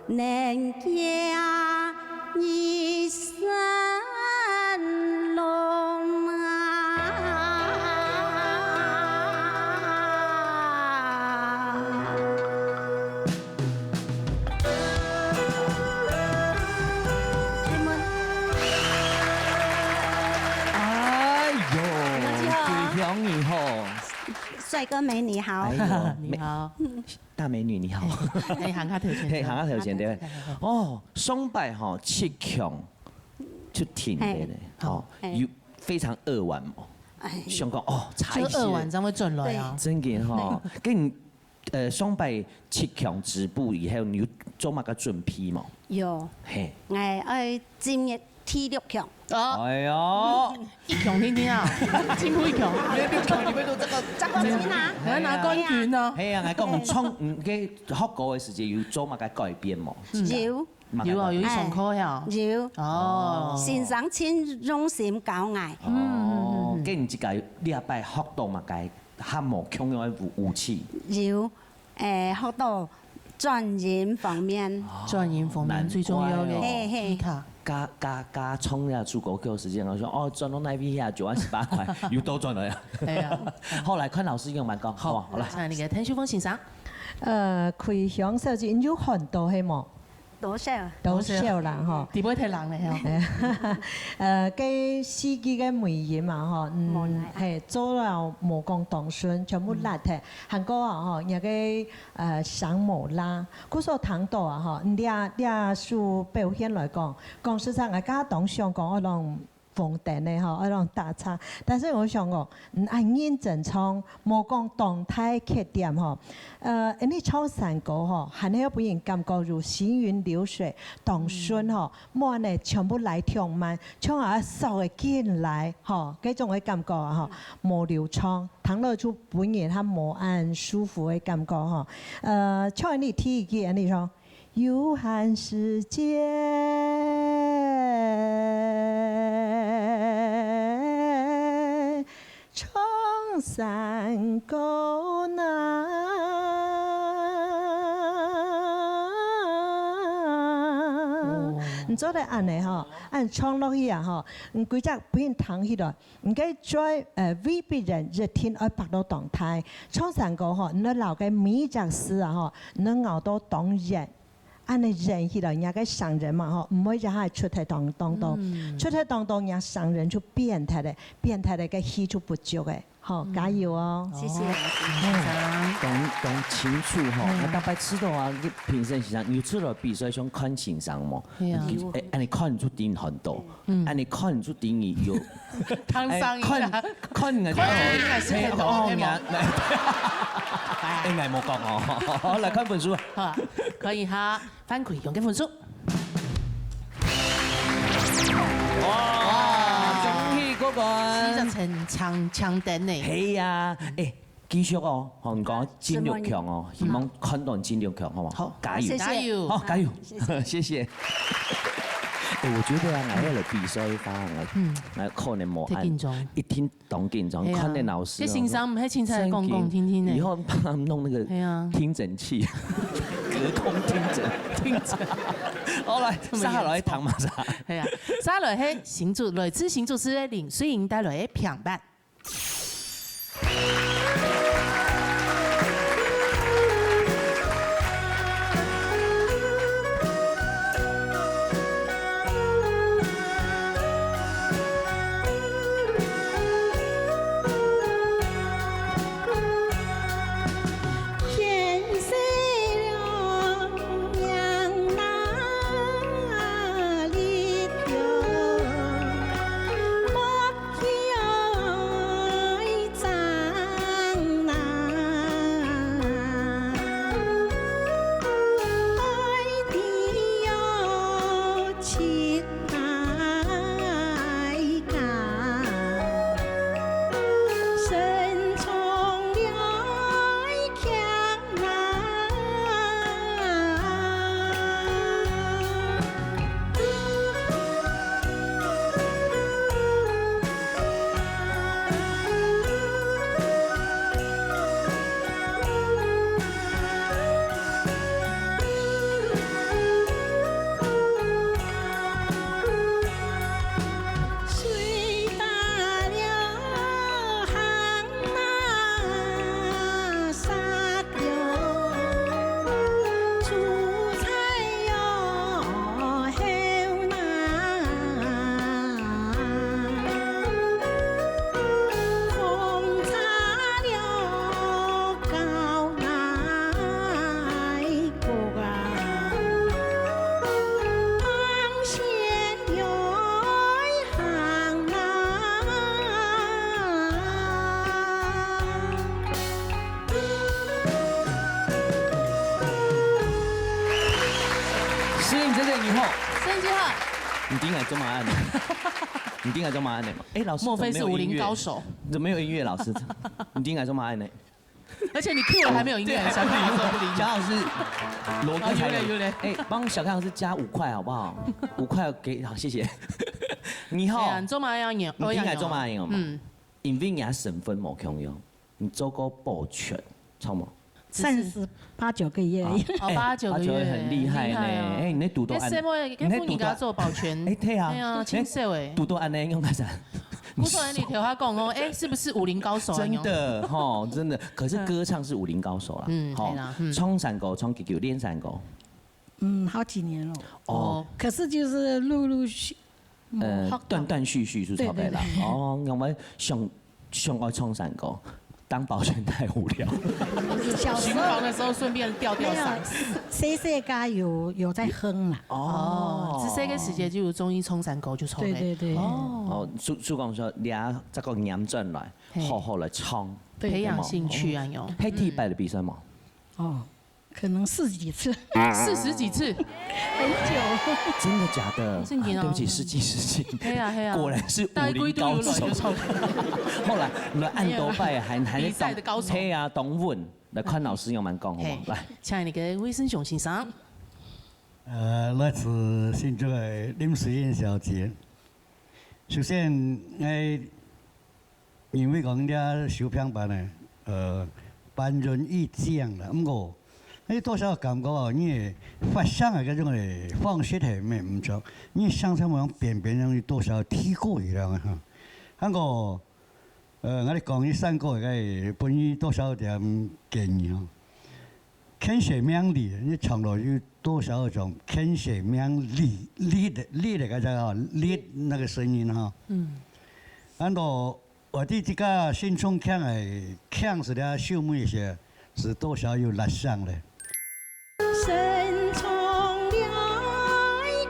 能嫁你神龙啊。哎呦，大家好。水兄你好。帅哥美女好。哎呦，你好。大美女你好。哎，行較頭前。嘿，行較頭前，對。哦，上擺吼，七強就停了呢，嘿。哦，嘿。有非常扼腕哦。哎。想講，哦，差一些。就扼腕正會轉來啊。對。真个吼，跟你，呃，上擺七強止步以後，你有做麼个準備無？有。嘿。哎，愛進入第六強。哦。哎呦。一強定定啊，進步一強。你六強裡面都這個，這個真啊。你要拿冠軍哦。嘿啊，來講，從，嗯，該學歌个時節有做麼个改變無？有。麼个改變？有哦，有去上課呀。哎，有。哦。先生盡用心教𠊎。哦，嗯，嗯，嗯。該你這個禮拜學到麼个，較無共樣个武，武器？有。 誒，學到轉音方面。哦，轉音方面最重要个，難怪哦。嘿，嘿。吉他。加，加，加唱這主歌曲个時間，𠊎想，哦，轉到哪位啊？九萬十八塊，又倒轉來啊。哎呀。好，來看老師用慢講，好，好，來。啊，那個陳秀鳳先生。呃，開箱小姐，你有看到係無？ 多少？多少啦，吼。底背忒冷了，吼。呃，該四句个尾音嘛，吼，嗯，無奈。嘿，做了無講當順，全部辣忒。還過啊，吼，人家个，呃，聲無罅，故所聽到啊，吼，你這，這首表現來講，講實在，𠊎剛剛當想講，我攏 紅燈个吼，愛攏打岔。但是𠊎想講，嗯，恁認真唱，無講當大缺點吼。呃，恁樣唱山歌吼，還係愛分人感覺如行雲流水，當順吼，無恁樣全部來忒慢，唱啊索个緊來吼，該種个感覺啊吼，無流暢，聽落就分人較無恁舒服个感覺吼。呃，像恁樣第一句恁樣唱， 有閒時節唱山歌吶。哦。你做得恁樣吼，恁樣唱落去啊吼，你規隻分人聽起來，你个嘴，呃，位別人一定愛擘到當大。唱山歌吼，你愛摎該每一隻字啊吼，你愛咬到當遠。 恁樣遠起來，人家个聲音嘛吼，毋會一下出忒當，當多，嗯。出忒當多，人家聲音就變忒了，變忒了，該氣就不足了，吼，嗯。加油哦。謝謝老師。哦，當，當清楚吼，嗯。𠊎逐擺知道啊，你評審先生，你出來比賽想看先生無？對啊。你，哎，恁樣看就知你很多，嗯。恁樣看就知你有 聽聲音啦。哎，看，看人家，看人家係嘿，哦，頭，係無？人家，哎，哎，𠊎無講哦。好，來看分數。好，看一下范奎勇个分數。哇，恭喜過關。四隻星，強，強等呢。係啊，哎，繼續哦，吼，你講進六強哦，希望看到進六強，好無？好，加油。謝謝。加油。好，加油。謝謝。謝謝。哎，我覺得啊，𠊎愛來比賽个話，𠊎，嗯。𠊎可能無恁，太緊張。一定當緊張，係啊。看到老師哦，該先生毋係凊彩講講聽聽呢。以後幫他們弄那個係啊。聽診器，隔空聽診，聽診。好，來，這麼嚴重。接下來談麼儕？係啊，接下來係新主，來自新竹市个林瑞英帶來个平板。所以你在这里以后，生日快乐！你顶来做嘛按呢？你顶来做嘛按呢嘛？哎，老师，莫非是武林高手？怎么没有音乐？怎么没有音乐？老师，你顶来做嘛按呢？而且你 Q 了还没有音乐，对，小朋友说不理解。小老师，罗哥才有。哦，有嘞，有嘞。哎，帮小康老师加五块好不好？五块给，好，谢谢。你好。哎呀，你做嘛要演？你顶来做嘛演嘛？嗯。因为你的身份无共样，你做过保全，错吗？只是三十八九个月而已。啊，哦，哎，八九个月，八九个月很厉害呢。很厉害啊。哎，你那堵到按，那什么，你那堵到，跟妇女给他做保全。哎，对啊。对啊，哎，清秀哎。堵到按呢用看啥？不错，你头下讲哦，哎，是不是武林高手啊？真的吼，真的。可是歌唱是武林高手啦。嗯，吼，对啦，嗯。唱山歌，唱几久，练山歌。嗯，好几年了。哦。可是就是陆陆续，呃，嗯，好，断断续续是差不多啦。对，对，对。哦，我们想，想要唱山歌，当保全太无聊。小时候，巡房的时候顺便吊吊没有，伞。谁谁家有，有在哼啦。哦，哦。这个时节就有中意唱山歌就唱嘞。对，对，对。哦。哦，苏，苏讲说，你啊，这个念转来，嘿。好好来唱。对。培养兴趣啊，有。嘿，第一摆的比赛嘛。哦。 可能四十几次。四十几次？很久。真的假的？正经哦。啊，对不起，失敬，失敬。嘿啊，嘿啊。果然是武林高手。大家都有卵就臭。后来，你们按多拜还，还在比赛的高手。嘿啊，懂稳。来看老师有蛮讲，好吗？嘿，来。请你个魏生雄先生。呃，来自新竹的林水燕小姐。首先，哎， 因为讲这收平板呢，呃，半人一将啦，毋过，你多少感觉哦，你个发声个搿种个方式系毋毋错，你声音像扁扁样，你多少提高一点哈。不过，呃，我哋讲，你三个个本意多少点建议哈。 牽涉名利，你唱落有多少種牽涉名利，利的，利的該个哦，利那个聲音哈。嗯。然後我對這个新春腔个腔是了秀美一些，是多少有辣聲嘞。身重了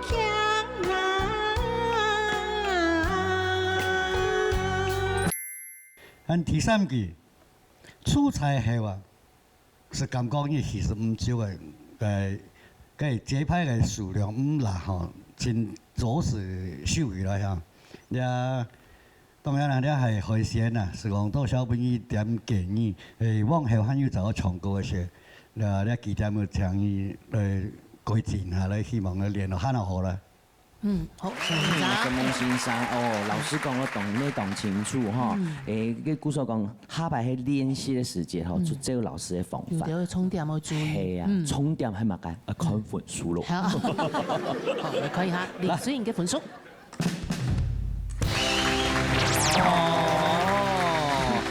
腔啊。俺第三句，出彩後啊， 是感覺你其實毋少个，呃，个節拍个數量毋罅吼，真做事收起來哈。這當然啦，這係海鮮啦，是講多少分你點建議，誒，往後還有再唱歌个時，這，這幾點要請你來改進下來，希望來聯絡還好啦。 嗯，好，嗯，先生。那个孟先生，哦，老師講个當，你當清楚哈。嗯。誒，个故所講，下擺係練習个時節吼，嗯。就照老師个方法。有个重點要注意。係啊，嗯。重點係麼个？啊，看分數咯。好，好，可以哈。來。林水燕个分數。哦，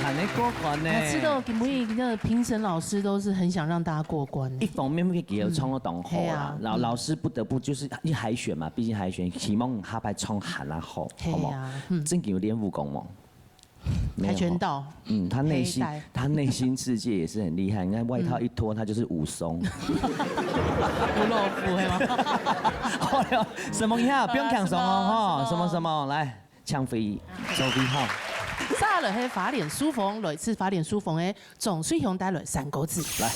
還能過關呢。我知道，今晡日个評審老師都是很想讓大家過關。一方面，佢个唱个當好啦，嗯。係啊。然後老師不得不就是 你海選嘛，畢竟海選，希望下擺唱還較好，係啊，好無？嗯。正經有練武功無？沒有。跆拳道。嗯，他內心，黑帶。他內心世界也是很厲害。你看外套一脫，嗯。他就是武松。不露腹，係嗎？哎喲，什麼呀？不用搶手哦，啊，什麼？哈，什麼什麼，來，搶飛，收飛號。再來係花蓮書房，來自花蓮書房个張水雄帶來三個字。來。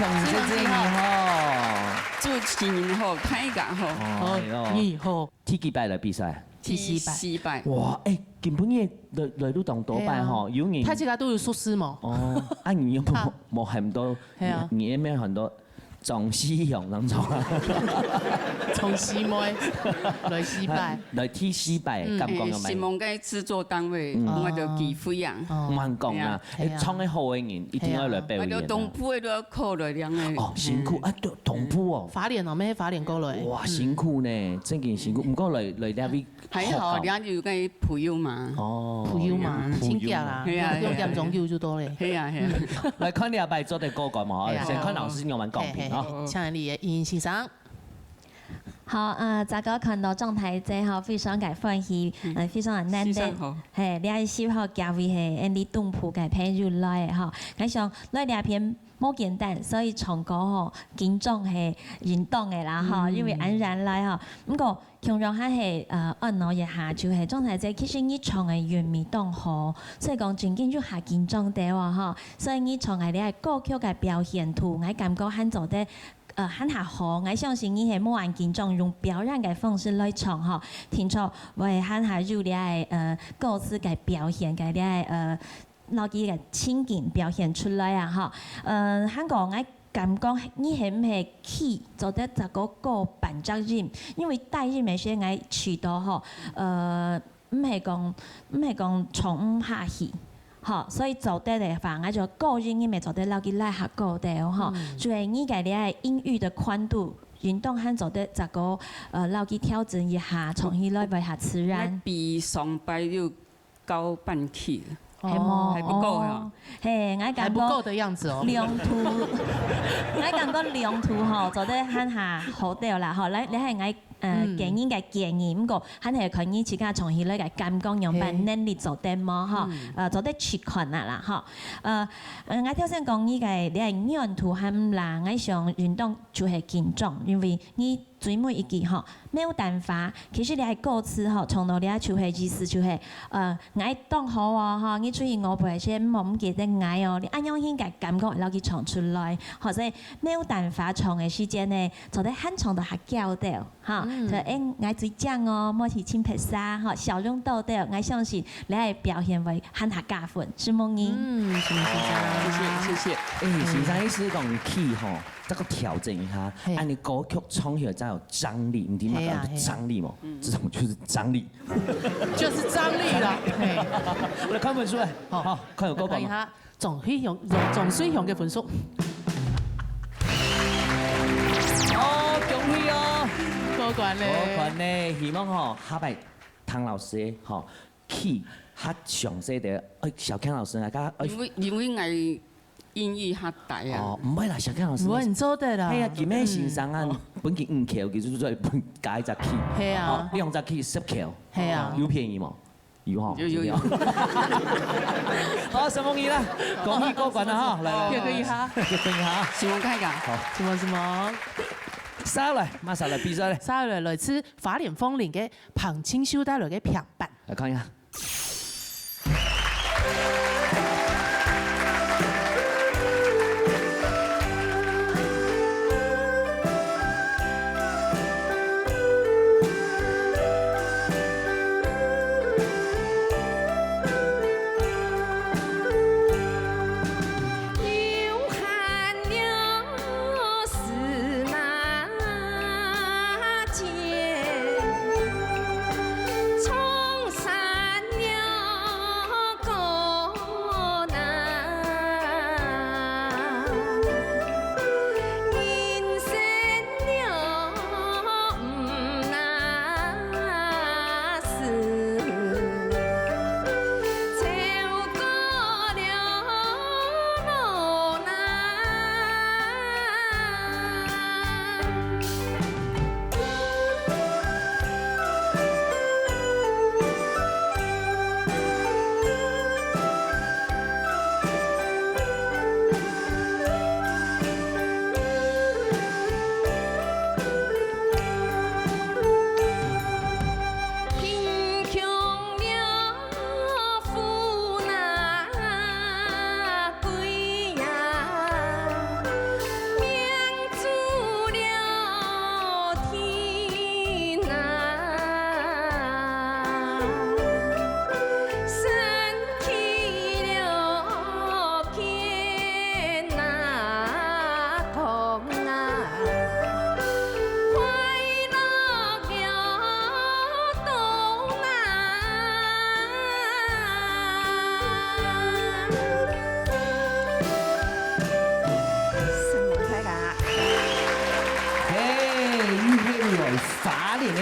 恭喜你吼！祝你好，大家好。哦，哎喲，你好。第幾擺來比賽？第四擺。第四擺。哇，哎，今晡日來，來到當多擺吼，係啊。有人大家都有熟識嘛。哦，啊，你有無，啊。無很多，係啊。你，你有沒有很多 從西洋當中啊。從西妹來西北。來第四擺，嗯。感覺有無？誒，承蒙該製作單位，嗯。我就機會啊。哦。蠻講啊，係啊。誒，唱得好个人，一定愛來表演啊。係啊。啊，就東部个都愛考慮个。哦，辛苦啊，對，東部哦。花蓮哦，乜係花蓮過來。哇，嗯。辛苦呢，正經辛苦。毋過來，來這位 還好，好搞。人家有个朋友嘛。哦，朋友嘛，朋友嘛。親戚啦，係啊，係啊。六點鐘就，就到咧。係啊，係啊。來看你阿伯做得過關嘛，係啊。先看老師有無公平啊。係，係，係。請你的英英先生。好，呃，大家看到狀態這吼，非常个歡喜，嗯。呃，非常个難得。先生好。係，這一席吼，各位係，恁樣東部个朋友來个吼，𠊎想來這片無簡單，所以唱歌吼，緊張係應當个啦吼，嗯。因為恁樣來吼。毋過 共樣還係，呃，按捺一下，就係狀態這其實你唱个韻味當好，所以講正經有下緊張兜啊吼。所以你唱个這个歌曲个表現度，𠊎感覺還做得，呃，還較好。𠊎相信你係無恁緊張，用表演个方式來唱吼，定著會還較有這个，呃，歌詞个表現个這个，呃， 摎佢个情景表現出來啊吼。呃，還過𠊎感覺你係毋係key做得再過高半隻音，因為低音个時𠊎試著吼，呃，毋係講，毋係講唱毋下去，吼，所以做得个話，𠊎就高音你乜做得摎佢拉較高兜吼。嗯。所以你个這个音域个寬度，應當還做得再過，呃，摎佢調整一下，唱起來會較自然。𠊎比上擺有 高半key了。係無？哦。還不夠啊。哦，係，𠊎感覺還不夠的樣子哦。兩度，𠊎感覺兩度吼，做得還較好兜啦吼。來，這係𠊎，呃，嗯。個人个建議，毋過還係看你自家唱起來个感覺樣般，係。能力做得無吼？嗯。呃，做得試看啊啦吼。呃，呃，𠊎頭先講你个這个軟度還毋罅，𠊎想運動就係緊張，因為你 最尾一句吼，牡丹花，其實這个歌詞吼，唱到這就係意思就係，呃，𠊎當好哦，吼，你出去外背先莫毋記得𠊎哦，你恁樣形个感覺摎佢唱出來，吼，所以牡丹花唱个時間呢，做得還唱到較高兜，吼，嗯。就，誒，𠊎最靚哦，莫去尋別儕，吼，笑容多兜，𠊎相信你个表現會還較加分，承蒙你。嗯，承蒙先生。謝謝，謝謝。誒，先生意思講key吼， 再過調整一下，係。恁樣歌曲唱起來才有張力，你知麼个叫張力無？係啊，係啊。嗯。這種就是張力。就是張力啦，係。來看分數，好。好，看有過關無？來看一下，鍾水雄，鍾，鍾水雄个分數。哦，恭喜哦！過關咧。過關咧，希望吼，下擺聽老師个吼，key較詳細兜。誒，小Ken老師啊，剛，誒，因為，因為𠊎 英語較低啊。哦，毋會啦，小Ken老師。毋會，你做得啦。係啊，今日先生啊，嗯。本佢五Q，佢就做分加一隻key。係啊。哦，兩隻key，十Q。係啊。有便宜無？有吼。有，有，有。好，承蒙你啦，恭喜過關啦哈，來，來，來。恭喜哈。恭喜哈。承蒙大家。好。承蒙，承蒙。續來，馬上來比賽咧。續來，來自花蓮鳳林个彭清秀帶來个評判。來看一下。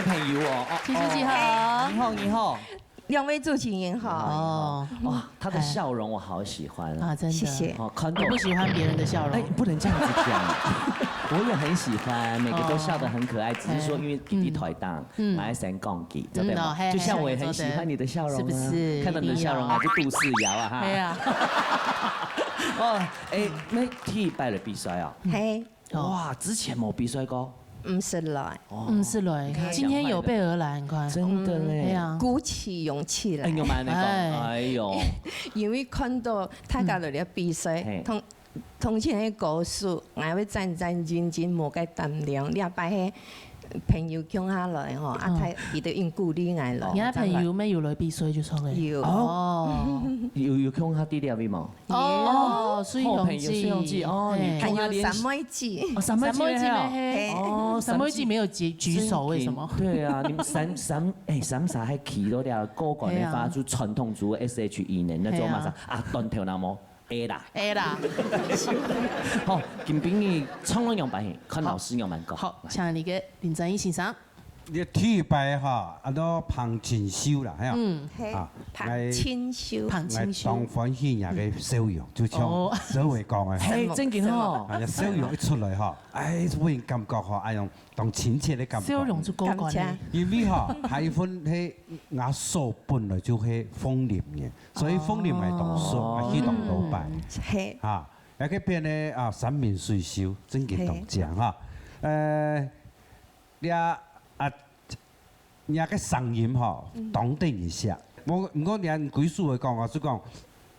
朋友哦，哦，青书记好。你好，你好。两位主持人好。哦，哇，他的笑容我好喜欢啊。啊，真的。谢谢。哦，看到我不喜欢别人的笑容。哎，不能这样子讲。我也很喜欢，每个都笑得很可爱，只是说因为弟弟台当，嗯。来先讲给，知道吗？嗯，哦，嘿，就像我也很喜欢你的笑容啊，是不是？看到你的笑容啊，一定要。就肚屎枵啊，哈。对啊。哦，哎，那第一擺个比賽啊，嘿。哇，之前冇比賽過。毋識來。哦。毋識來，你看。今天有備而來，你看。真的嘞。嗯，对啊。鼓起勇气来。哎，有吗？那个，哎。哎呦。因为看到大家都在比赛，嗯。嘿。同 同前个歌手，𠊎會戰戰兢兢，無个膽量。這擺係朋友共下來吼，啊，嗯。佢，佢都用鼓勵𠊎來。你个朋友乜有來比賽就著了。有。哦。有，有共下在這位無？哦，水紅姐。好朋友水紅姐，哦，嘿。你共下聯繫。還有三妹姐。哦，三妹姐乜係哦。嘿。哦，三妹姐沒有舉，舉手，為什麼？對啊，你們三，三，哎，三儕還企到這過關个話，對啊。就傳統組个S H E呢，那做麼儕？嘿啊。啊，斷頭那麼。 會啦。會啦。好，今晡日唱到樣般，看老師樣般講。好，請那個林正義先生。你第一擺哈，安到彭清秀啦，係啊。嗯。嘿，啊，彭清秀。彭清秀。𠊎當歡喜你个笑容，就像哦。小偉講个。嘿，正經哦。啊，笑容一出來哈，哎，我感覺哈，哎喲，當親切个感覺。笑容就過關了。感謝。因為哈，海豐係𠊎所本來就係鳳林人， 所以鳳林𠊎當熟，哦。𠊎去當多擺。嗯，嘿。啊，該個邊个啊，山明水秀，正經當靚哈。嘿。呃，這啊，你个聲音吼，嗯。當得人惜。毋，毋過你歸首來講啊，就講，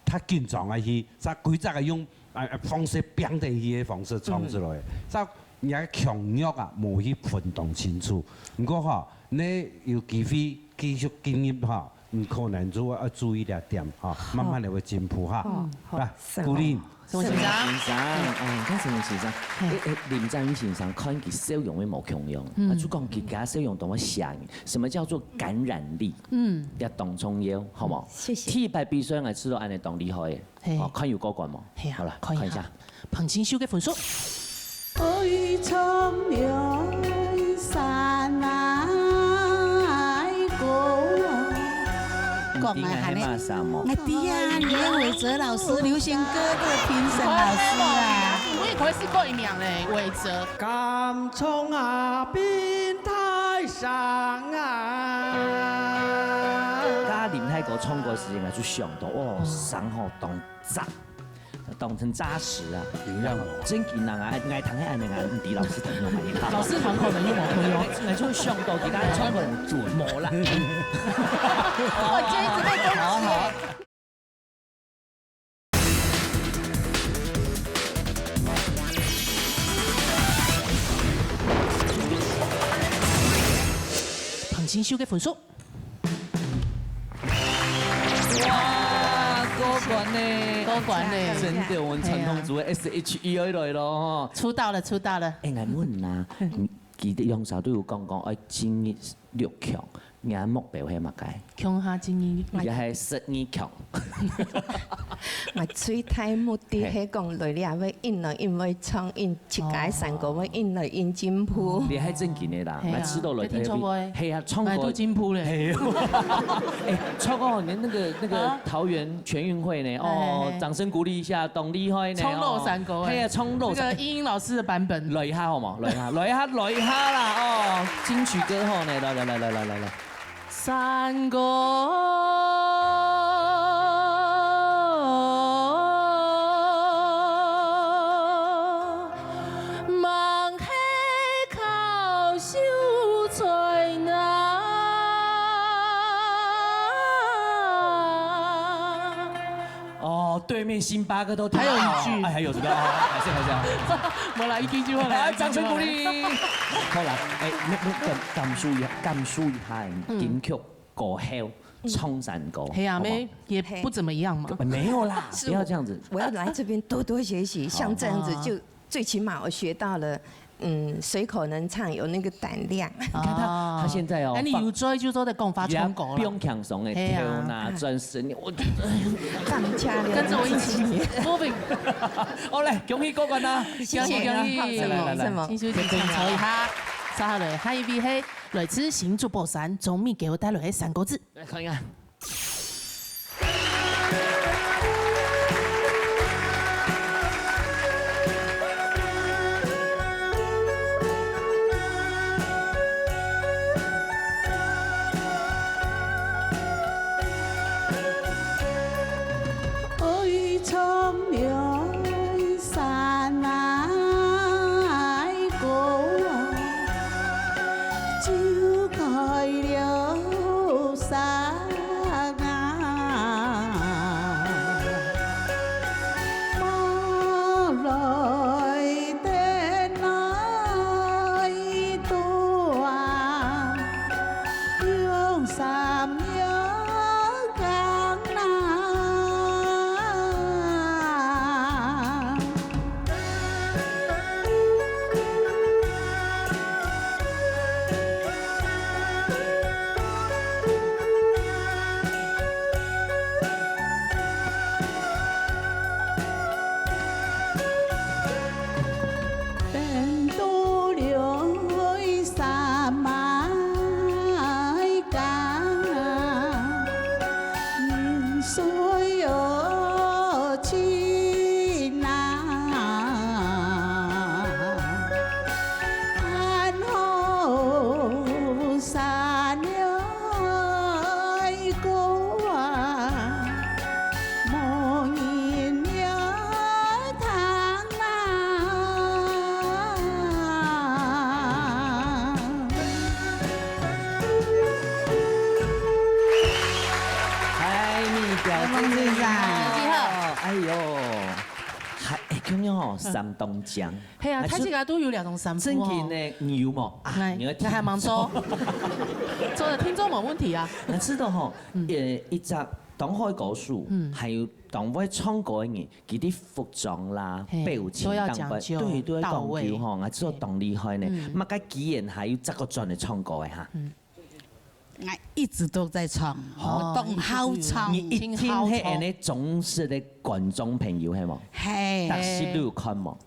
較緊張个去，煞歸隻个用，啊，啊，方式，變得去个方式唱出來。嗯。煞你个腔弱啊，無去分當清楚。毋過吼，你有機會繼續經營吼， 你可能就愛注意這點哈，好。慢慢地會進步哈。嗯，好。來，鼓勵。沈先生。沈先生，嗯，看沈先生，嘿。誒，誒，林正義先生看佢笑容會無共樣，嗯。啊，就講佢个笑容當會吸引人。什麼叫做感染力？嗯。也當重要，好無？謝謝。第一擺比賽，𠊎試著恁樣當厲害个。 嘿。哦，看有過關無？嘿啊，好了，看一下。看一下。彭清秀个分數。講啊，喊你。你知𠊎係麼儕無？𠊎知啊，你係偉哲老師，流行歌的評審老師啊。我也可以是過一名嘞，偉哲。敢唱啊，變大聲啊。佢林大哥唱歌時間，𠊎就想到，哦，聲吼當 扎，當成扎實啊。有影無？正經人啊，𠊎，𠊎聽係恁樣啊，毋知老師聽有無？老師聽可能又無可以哦。𠊎就想到其他人唱歌無啦。我今天一直被攻擊耶。好，好。彭清秀个分數。 哇，過關呢。過關呢。真的，我們傳統組的S H E來了吼。出道了，出道了。誒，𠊎問啊，嗯。佢兩儕都有講講，愛進入六強，你个目標係麼个？共下進入。也係十二強。𠊎最大目的係講，來這位，因為，因為唱，因 自家个山歌會引來引進步。你還正經个啦，係啊，來試著來一定唱歌个。係啊，唱歌。來都進步咧。係啊。誒，唱歌，你那個，那個啊？桃園全運會呢，哦，係，係，係。掌聲鼓勵一下，當厲害呢，唱老山歌个。哦。係啊，唱老山。那個英英老師的版本。來一下好無？來一下，來一下，來一下啦，哦，金曲歌后呢，來，來，來。 山歌望海口秀才男。哦，對面辛巴克都聽到。還有一句。哎，還有什麼？哦，還是，還是要。無啦，一句就好了，來，掌聲鼓勵。好啦，哎，那，那感，感受一下，感受一下，嗯。金曲 歌后唱山歌，係啊，好不好？沒，也不怎麼樣嘛。呃，沒有啦，是不要這樣子。我，我要來這邊多多學習，好。像這樣子就最起碼我學到了，嗯，隨口能唱，有那個膽量。你看他，哦。他現在哦，哎，你有做就做得講發唱歌了。不用強sonng个，係啊。頭那轉身，我覺得跟著我一起moving。好，來，恭喜過關啦！謝謝，恭喜，恭喜。好，什麼，來，來，來。什麼？繼續請坐一下。接下來，下一位係來自新竹寶山鍾美嬌帶來个山歌仔。來看一下。 哎，你表姐你好。你好。哎喲，還，哎，剛剛哦，山東腔。係啊，哎，大自家都有兩種山風哦。正經呢，你有無？啊，哎，你要聽。你還蠻熟。做得聽眾無問題啊。你知道吼，呃，一隻當會歌手，還有當會唱歌个人，佢个服裝啦、係，表情都要講究，當會，對，都要講究吼，到位。啊，這當厲害呢。嗯。麼个既然還有這個專業唱歌个哈？嗯。 我一直都在唱，哦。我當好唱。你一定係恁呢忠實个觀眾朋友，係無？係。逐集都有看無？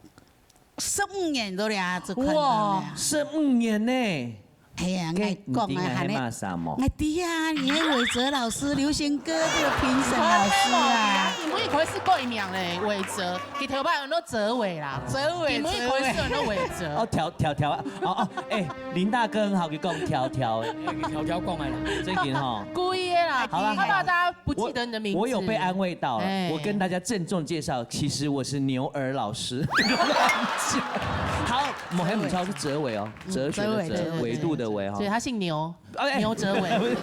十五年都了，只看到了。哇，十五年呢！哎呀，該，𠊎講啊，你知𠊎係麼儕無？𠊎知啊，你係偉哲老師，流行歌這個評審老師啊。你毋可以是改名咧，偉哲，佢頭擺安到哲偉啦，哲偉，佢毋可以改是安到偉哲。哦，調，調，調啊，哦，哦，哎， 林大哥很好，佢講調調。調調講來啦。最近吼。故意的啦，好啦，他怕大家不記得你的名字。我，我有被安慰到了。哎。我跟大家鄭重介紹，其實我是牛兒老師。好，我們還有，我們知道是哲偉哦，嗯，哲學的哲，哲偉，哲偉。維度的維哈。所以他姓牛，哎。牛哲偉。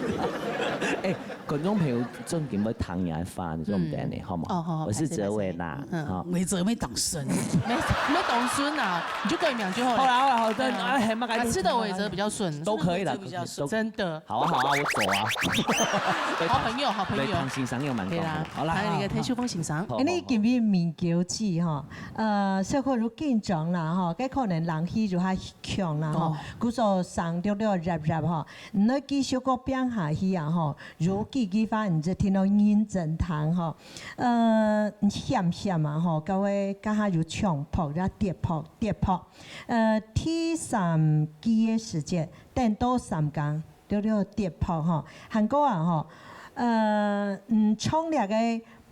哎，觀眾朋友，重點要聽你的話，你說我們等一下，嗯。好嗎？哦，好，好，我是哲偉啦，拍謝，拍謝。嗯，好。偉哲沒當順。沒，沒當順啊，你就改名就好了。好啦，好啦，好，對，嗯。哎，還蠻開心。啊，是的，偉哲比較 順，都可以啦，是不是比較順？都，真的。好啊，好啊，我走啊。好朋友，好朋友。來，唐先生有蠻高興。對啦，好啦。還有一個陳秀鳳先生。好，好，好。恁呢今日名叫姐吼，呃，小可有緊張啦吼，該可能人氣就較強啦吼，哦。故所聲略略弱弱吼，毋愛繼續个變下去啊吼，有幾句話你就聽到認真聽吼。呃，險險啊吼，各位，這下有搶拍，也跌拍，跌拍。 呃，第三句个時節，等到三更，略略跌拍吼。還過啊吼，呃，嗯，唱這个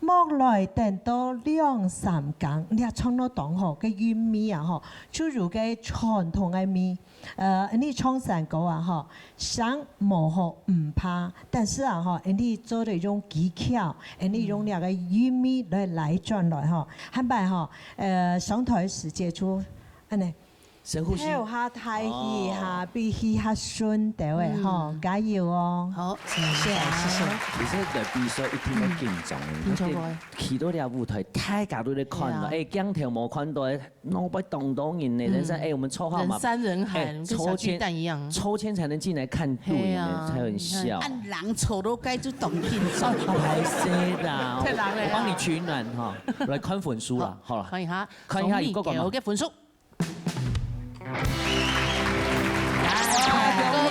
莫來等到兩三更，這唱到當好，該韻味啊吼，就有該傳統个味。呃，你唱山歌啊吼，聲無好毋怕，但是啊吼，你做得用技巧，你用這个韻味來，來轉來吼。下擺吼，呃，上台時節就恁呢。 深呼吸。透下大氣哈，哦。比氣較順兜仔吼，嗯。加油哦。好，謝謝，謝謝。其實在比賽一定會緊張的，嗯。緊張過。你去到這舞台，大家都在看了，哎。對啊。哎，鏡頭無看到，哎，那會當多人呢，嗯。人山，哎，我們綽號嘛，人山人海，哎，就小巨蛋一樣。抽籤，抽籤才能進來看錄影的，對啊，才有人笑。你看。啊，人坐到該就當緊張。哦，歹勢啦，太冷了啊。我幫你取暖哈，來看分數啦，好，好了。看一下，看一下，你過關嗎？鍾美嬌个分數。 哇，恭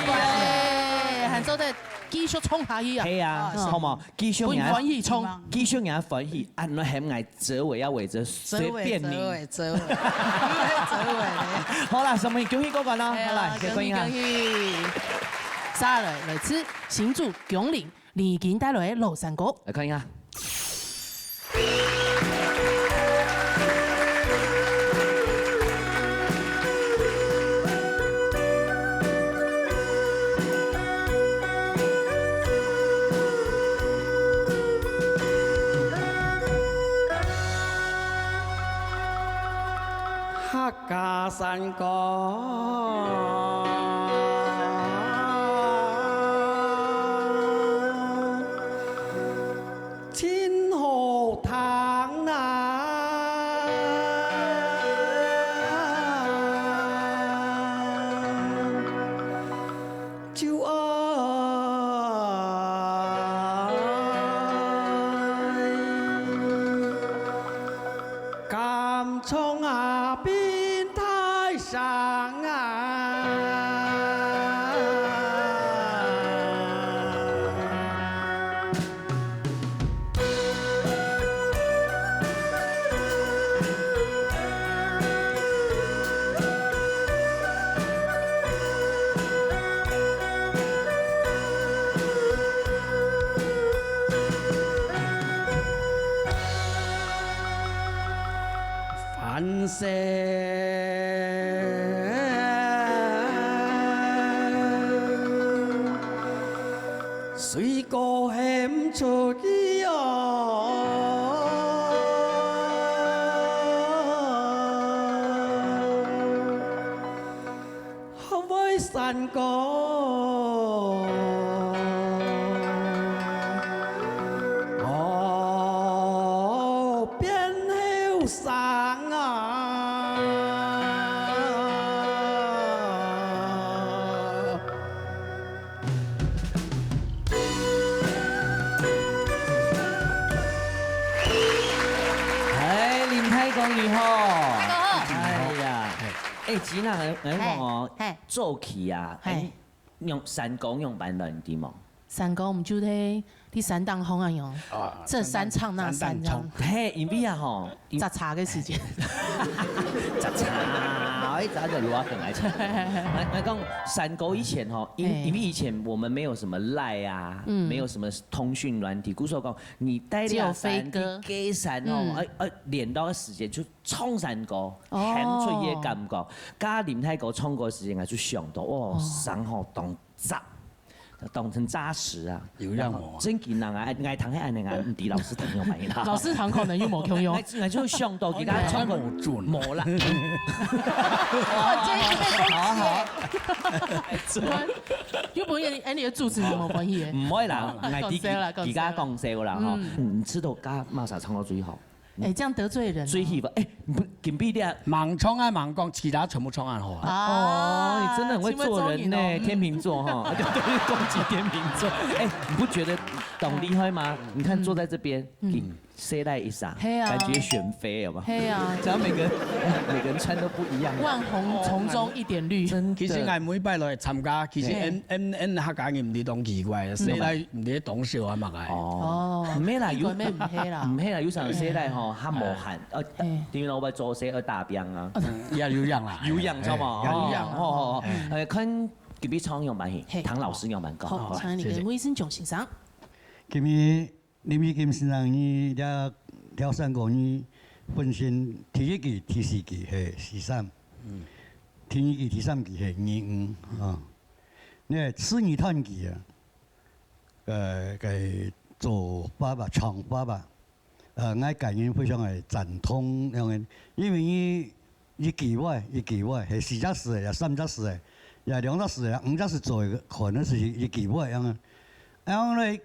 喜！還做得繼就衝下去啊。係啊，哦，好無？繼續你啊，分歡喜衝。繼續你啊，歡喜，恁樣喊𠊎哲偉啊，偉哲，隨便你。哲偉，哲偉，哲偉。好啦，所以恭喜過關啦，哎呀，好啦，恭喜，恭喜。接下來，來自新竹芎林，李金帶來个老山歌。來看一下。 客家山歌，真好聽啊！ 就愛敢唱啊，變大聲啊！ 水果喊出去哦，學會山歌。哦，變後生啊！ 哎，林大哥你好。大哥好。哎呀，哎，吉娜，我，我講哦，嘿，嘿。早期啊，嘿。哎，用山歌用版的，你知無？山歌毋就在，在山頂風啊，用，啊，這山唱那山唱。山頂唱。嘿，因為啊吼，摘茶个時間。摘茶，哎，摘个羅很來唱。來，來講山歌以前吼，因，嘿。因為以前我們沒有什麼Line啊，嗯。沒有什麼通訊軟體，故所講，你帶這山，只有飛歌。你過山吼，嗯。哎，哎，練到个時間就唱山歌，哦。喊出一個感覺。加林大哥唱歌時間，就想到，哇，哦。山吼當扎，當成扎實啊。有影無啊？真緊人啊，哎，𠊎聽係恁樣啊，毋知老師聽有無啦。老師聽可能又無共樣。𠊎，𠊎就想到其他唱歌，無準。無啦。哇，這一直被攻擊耶。好，好。又不會，哎，你的主持人無歡喜耶。毋會啦，啊，𠊎知講笑啦，講笑啦。佢家講笑啦，吼。嗯。嗯，你知道加麼儕唱到最好？ 哎，這樣得罪人哦。最喜歡，哎，毋，金碧你啊。猛唱啊，猛講，其他全部唱啊，好啊。啊，哦，你真的很會做人呢，天秤座哦。天秤座哈。對，對，對，攻擊天秤座。哎，你不覺得當厲害嗎？你看坐在這邊，嗯。緊，誰來一下，嘿啊。感覺選妃有沒有？嘿啊。只要每個人，每個人穿都不一樣。萬紅叢中一點綠。真的。其實𠊎每擺來參加，其實嘿。𠊎，𠊎，𠊎客家人毋係當奇怪，嗯。誰來毋係當少啊嘛，哎。哦。哦，毋係啦，有，應該毋係啦。毋係啦，有時候誰來吼，較無閒。 呃，嘿。因為老闆做事愛打拼啊。也有影啦。有影，知道嗎？哎，也有影。哦，哦，哦。嗯。呃，看隔壁唱樣板戲，嘿。唐老師樣板講。好，好，請你跟魏生炯先生。謝謝。今日林義金先生，你這條山歌，你分成第一期、第四期，嘿，四三。嗯。第二期、第三期，嘿，二五，啊。你个《次女傳奇》啊，呃，个做法啊，唱法啊， 呃，𠊎個人非常个贊同，因為，因為佢一句話，一句話，係四隻字个，也三隻字个，也兩隻字个，五隻字左右，可能係一句話樣啊。然後呢，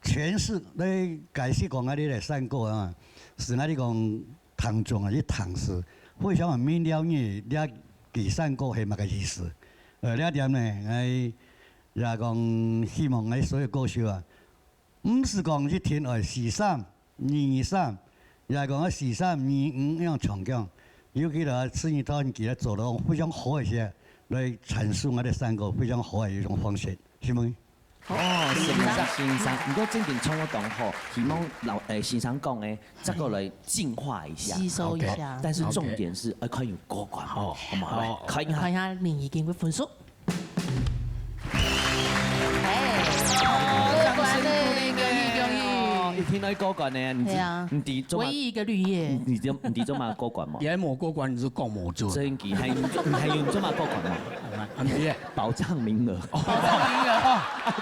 詮釋來解釋講𠊎這个山歌啊，係𠊎這講聽眾啊，去聽是非常个明了你這句山歌係麼个意思。呃，這點呢，𠊎也講希望𠊎所有歌手啊， 毋係講一定愛四三、二二三，也係講愛四三、二五恁樣唱腔。尤其係《次女傳奇》做到非常好一些，來闡述𠊎个山歌非常好个一種方式，是無？哦，沈龍先生，毋過正經唱到當好，希望老，誒，先生講个，再過來進化一下。吸收一下。OK。但是重點是，要看有過關無，好。好無？來，好。看一下。看一下林怡君个分數。哎，過關了，恭喜恭喜！哦，一聽到過關呢，你知，對啊，你知做麼，唯一一個綠葉。你，你知，你知做麼過關無？也無過關，你係講無準。真个，還有，還有做麼過關無？啊，你咧？保障名額。保障名額。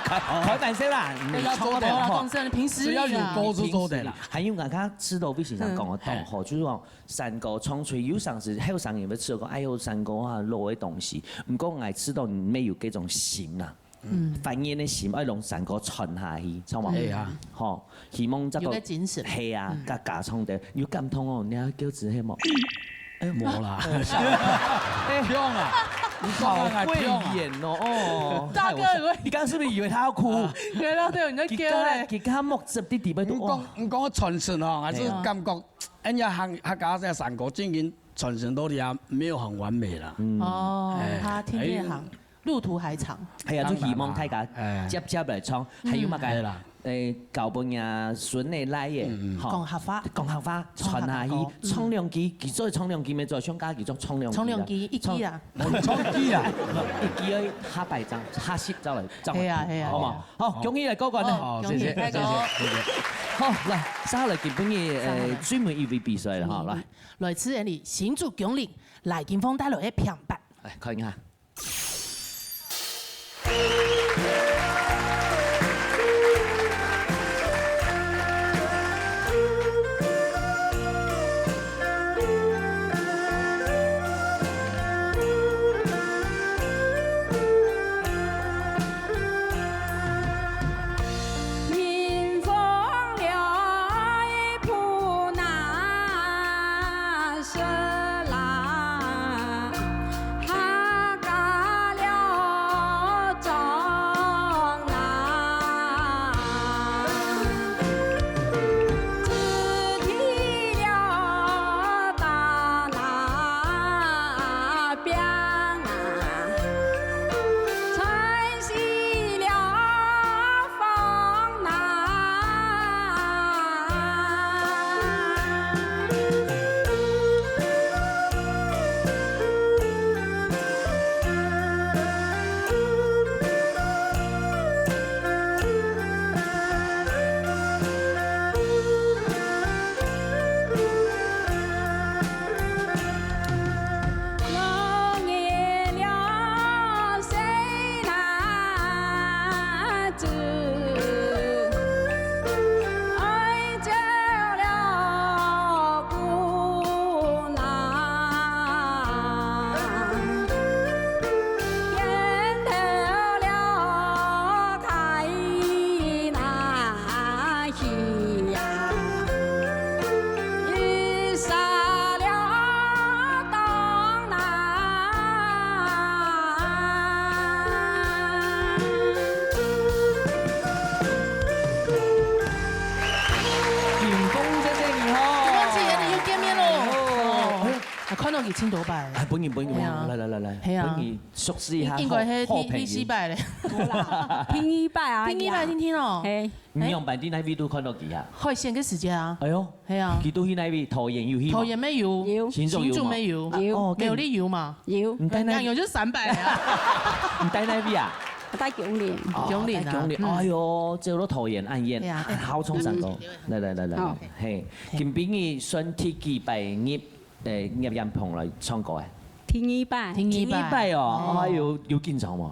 開，開玩笑啦，你唱得好。不要做得啦，講真的，平時而已啦。只要有歌就做得啦。還有剛剛知道魏先生講个當好，嗯。就是講山歌唱出，有當時後生人會知道講，哎喲，山歌啊，老个東西。毋過𠊎知道你乜有這種心啊，嗯。懷念个心，愛用山歌傳下去，知道無？哎呀。吼，希望這個有個精神。係啊，嗯。加，加唱个，有感動哦，你還叫子黑無？ 哎，無啦。哎，痛啊！你講啊，好會演哦，哦。大哥，害我嚇，你剛剛是不是以為他要哭？原來對，你在叫嘞。佢剛，佢剛目汁滴滴要，你講，哇。你講傳承哦，還是感覺，哎呀，客，客家這山歌正經傳承到底啊，沒有很完美啦。嗯。哦，哎，他天天行。哎。 路途還長。係啊，就希望大家，當然啦。哎。接接來唱，還有麼个？嗯。係啦。誒，教分若孫仔倈仔，嗯，嗯。吼，講客話。講客話，唱客家歌。傳下去，嗯。唱兩句，佢做唱兩句，乜做，像家己做唱兩句啦。唱兩句，一句啊。唱，哦，唱一句啊。一句而已，下擺正，下集再來，再來。係啊，係啊，好無？係啊。好，恭喜來過關了。哦，好，恭喜，謝謝，太高。謝謝，謝謝。好，來，接下來今晡日，呃，上來。最尾一位比賽了哈，嗯，來。來自𠊎俚新竹芎林，賴金鳳帶來个平板。來，看一下。 金鳳姐姐你好。金鳳姐，你又見面了。哦。哦，哎，還看到佢真多擺。哎，本人，本人，哎呀。來，來，來，來，係啊。本人熟識一下，應，應該係第，好，好朋友。第四擺咧。無啦，第二擺啊。第二擺定定哦。嘿。你仰般在哪位都看到佢啊？海鮮个時節啊。哎喲。係啊。佢都去哪位？桃園有去嗎？桃園乜有。有。新竹有嗎？新竹乜有。有。哦，苗栗有嗎？有。你在哪？南洋就三擺啊。你在哪位啊？我在芎林。哦，芎林啊。在芎林。嗯。哎喲，這都桃園恁遠。對啊。好，唱山歌。來，來，來，來，好。嘿，嘿。今晡日算第幾擺入 誒，入音棚來唱歌誒？第二擺。第二擺。第二擺哦，哦。哎喲，有緊張無？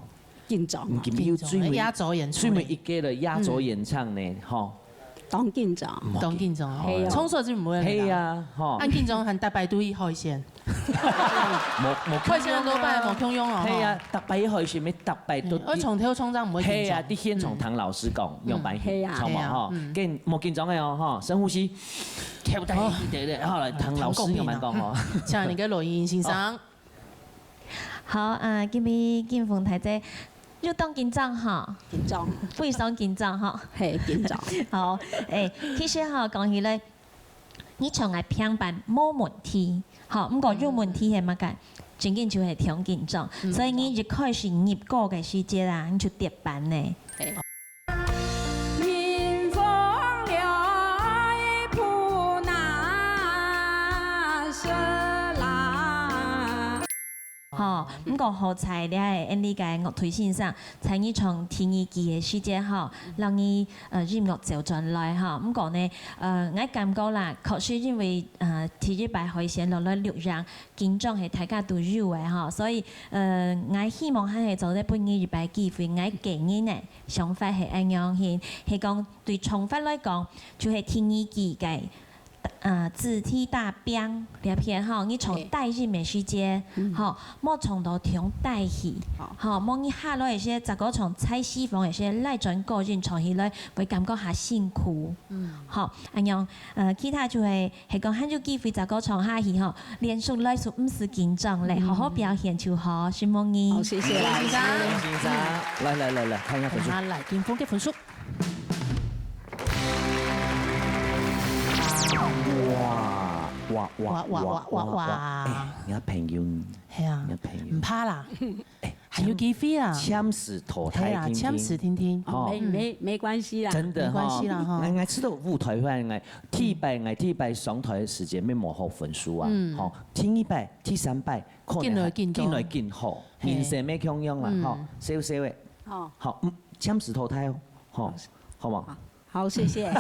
緊張啊。嗯，今晡日有最尾，緊張，壓軸演出呢。最尾一個了，壓軸演唱呢，嗯。吼。當緊張。當緊張哦。係啊。唱出來就毋會了啦。係啊，吼。恁緊張還逐擺都去海鮮。無，無共樣啊。海鮮都擺無共樣哦，係啊，吼。逐擺去海鮮，乜逐擺都，嗯，愛從頭唱到尾緊張。係啊，在現場聽老師講，嗯。仰般，嗯。係啊。唱無，係啊，吼。嗯。跟，無緊張个哦，吼，深呼吸。 跳得一點點，好，來，哦，唐老師有沒有講哦？唐國平啊。請你个錄音先生。哦。好，啊，今晡日金鳳大姐又當緊張哈。緊張。非常緊張哈。嘿，緊張。好，誒，其實哈，講起來，你唱个平板無問題，好，毋過有問題係麼个？正經就係忒緊張，嗯。所以你一開始入歌个時節啊，你就跌板呢。嘿。吼，毋過好在這个𠊎俚个樂隊先生，在你唱第二句个時節吼，讓你呃音樂走轉來吼。毋過呢，呃，𠊎感覺啦，確實因為呃第一擺海鮮落來錄音，緊張係大家都有个吼，所以呃，𠊎希望還係做得分你一擺機會，𠊎個人呢想法係恁樣形，係講對唱法來講，就係第二句个。 呃，子弟打拚這片吼，你唱低音个時節，吼，莫唱到忒低去，吼，莫你下來一些，再過唱在西方一些來轉高音唱起來，會感覺較辛苦。吼，恁樣，呃，其他就係，係講還有機會再過唱下去吼，連續來就毋使緊張咧，好好表現就好，承蒙你。好，謝謝老師。先生，來來來來，看一下分數。來，頂峰个分數。 哇哇哇哇哇哇哇！哎，你个朋友，係啊，你个朋友，毋怕啦，還有機會啊，暫時淘汰聽聽，係啊，暫時聽聽，吼，沒沒沒關係啦，真的哈，沒關係啦哈。𠊎𠊎知道舞台上，𠊎第一擺，𠊎第一擺上台个時節，無好分數啊，吼，第二擺、第三擺，可能緊來緊多，緊來緊好，人生無共樣啦，吼，少少个，哦，好，嗯，暫時淘汰哦，吼，好無？ 好，謝謝。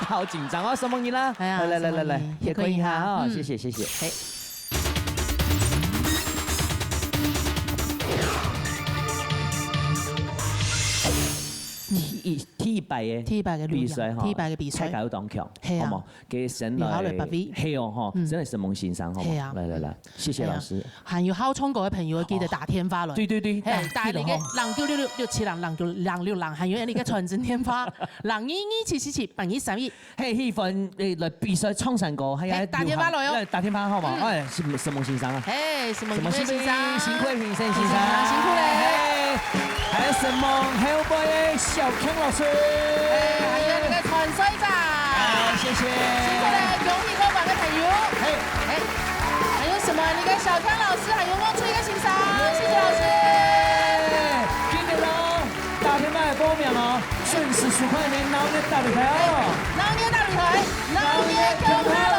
好緊張哦，承蒙你啦！哎呀，來來來來來，承蒙你，也可以哈，也可以哈，嗯，謝謝謝謝。嘿。第一第一擺个第一擺个錄音，比賽哈，第一擺个比賽，大家有當強，係啊，好無？佢先來，你好來發揮，係哦吼，真的是蒙先生，好無？係啊，來來來，謝謝老師。 還有好唱歌个朋友，記得打電話來。對對對，嘿，打，打那個記得吼。零九六六六七零零九零六零，還有那個傳真電話，零二二七七七八二三一。嘿，喜歡誒來比賽唱山歌，還有嘿，打電話來哦。來打電話好無？嗯。哎，係，承蒙先生啊。嘿，承蒙先生，辛苦先生，先生，辛苦咧。嘿，還有承蒙後輩个小強老師。哎，還有那個傳水長。哎，謝謝。辛苦咧，恭喜過關个朋友。嘿。 哎，還有什麼？你跟小強老師還有莫吹个先生，謝謝老師。今日哦，打電話報名哦，準時收看你鬧熱大擂台哦。鬧熱大擂台，鬧熱共下來。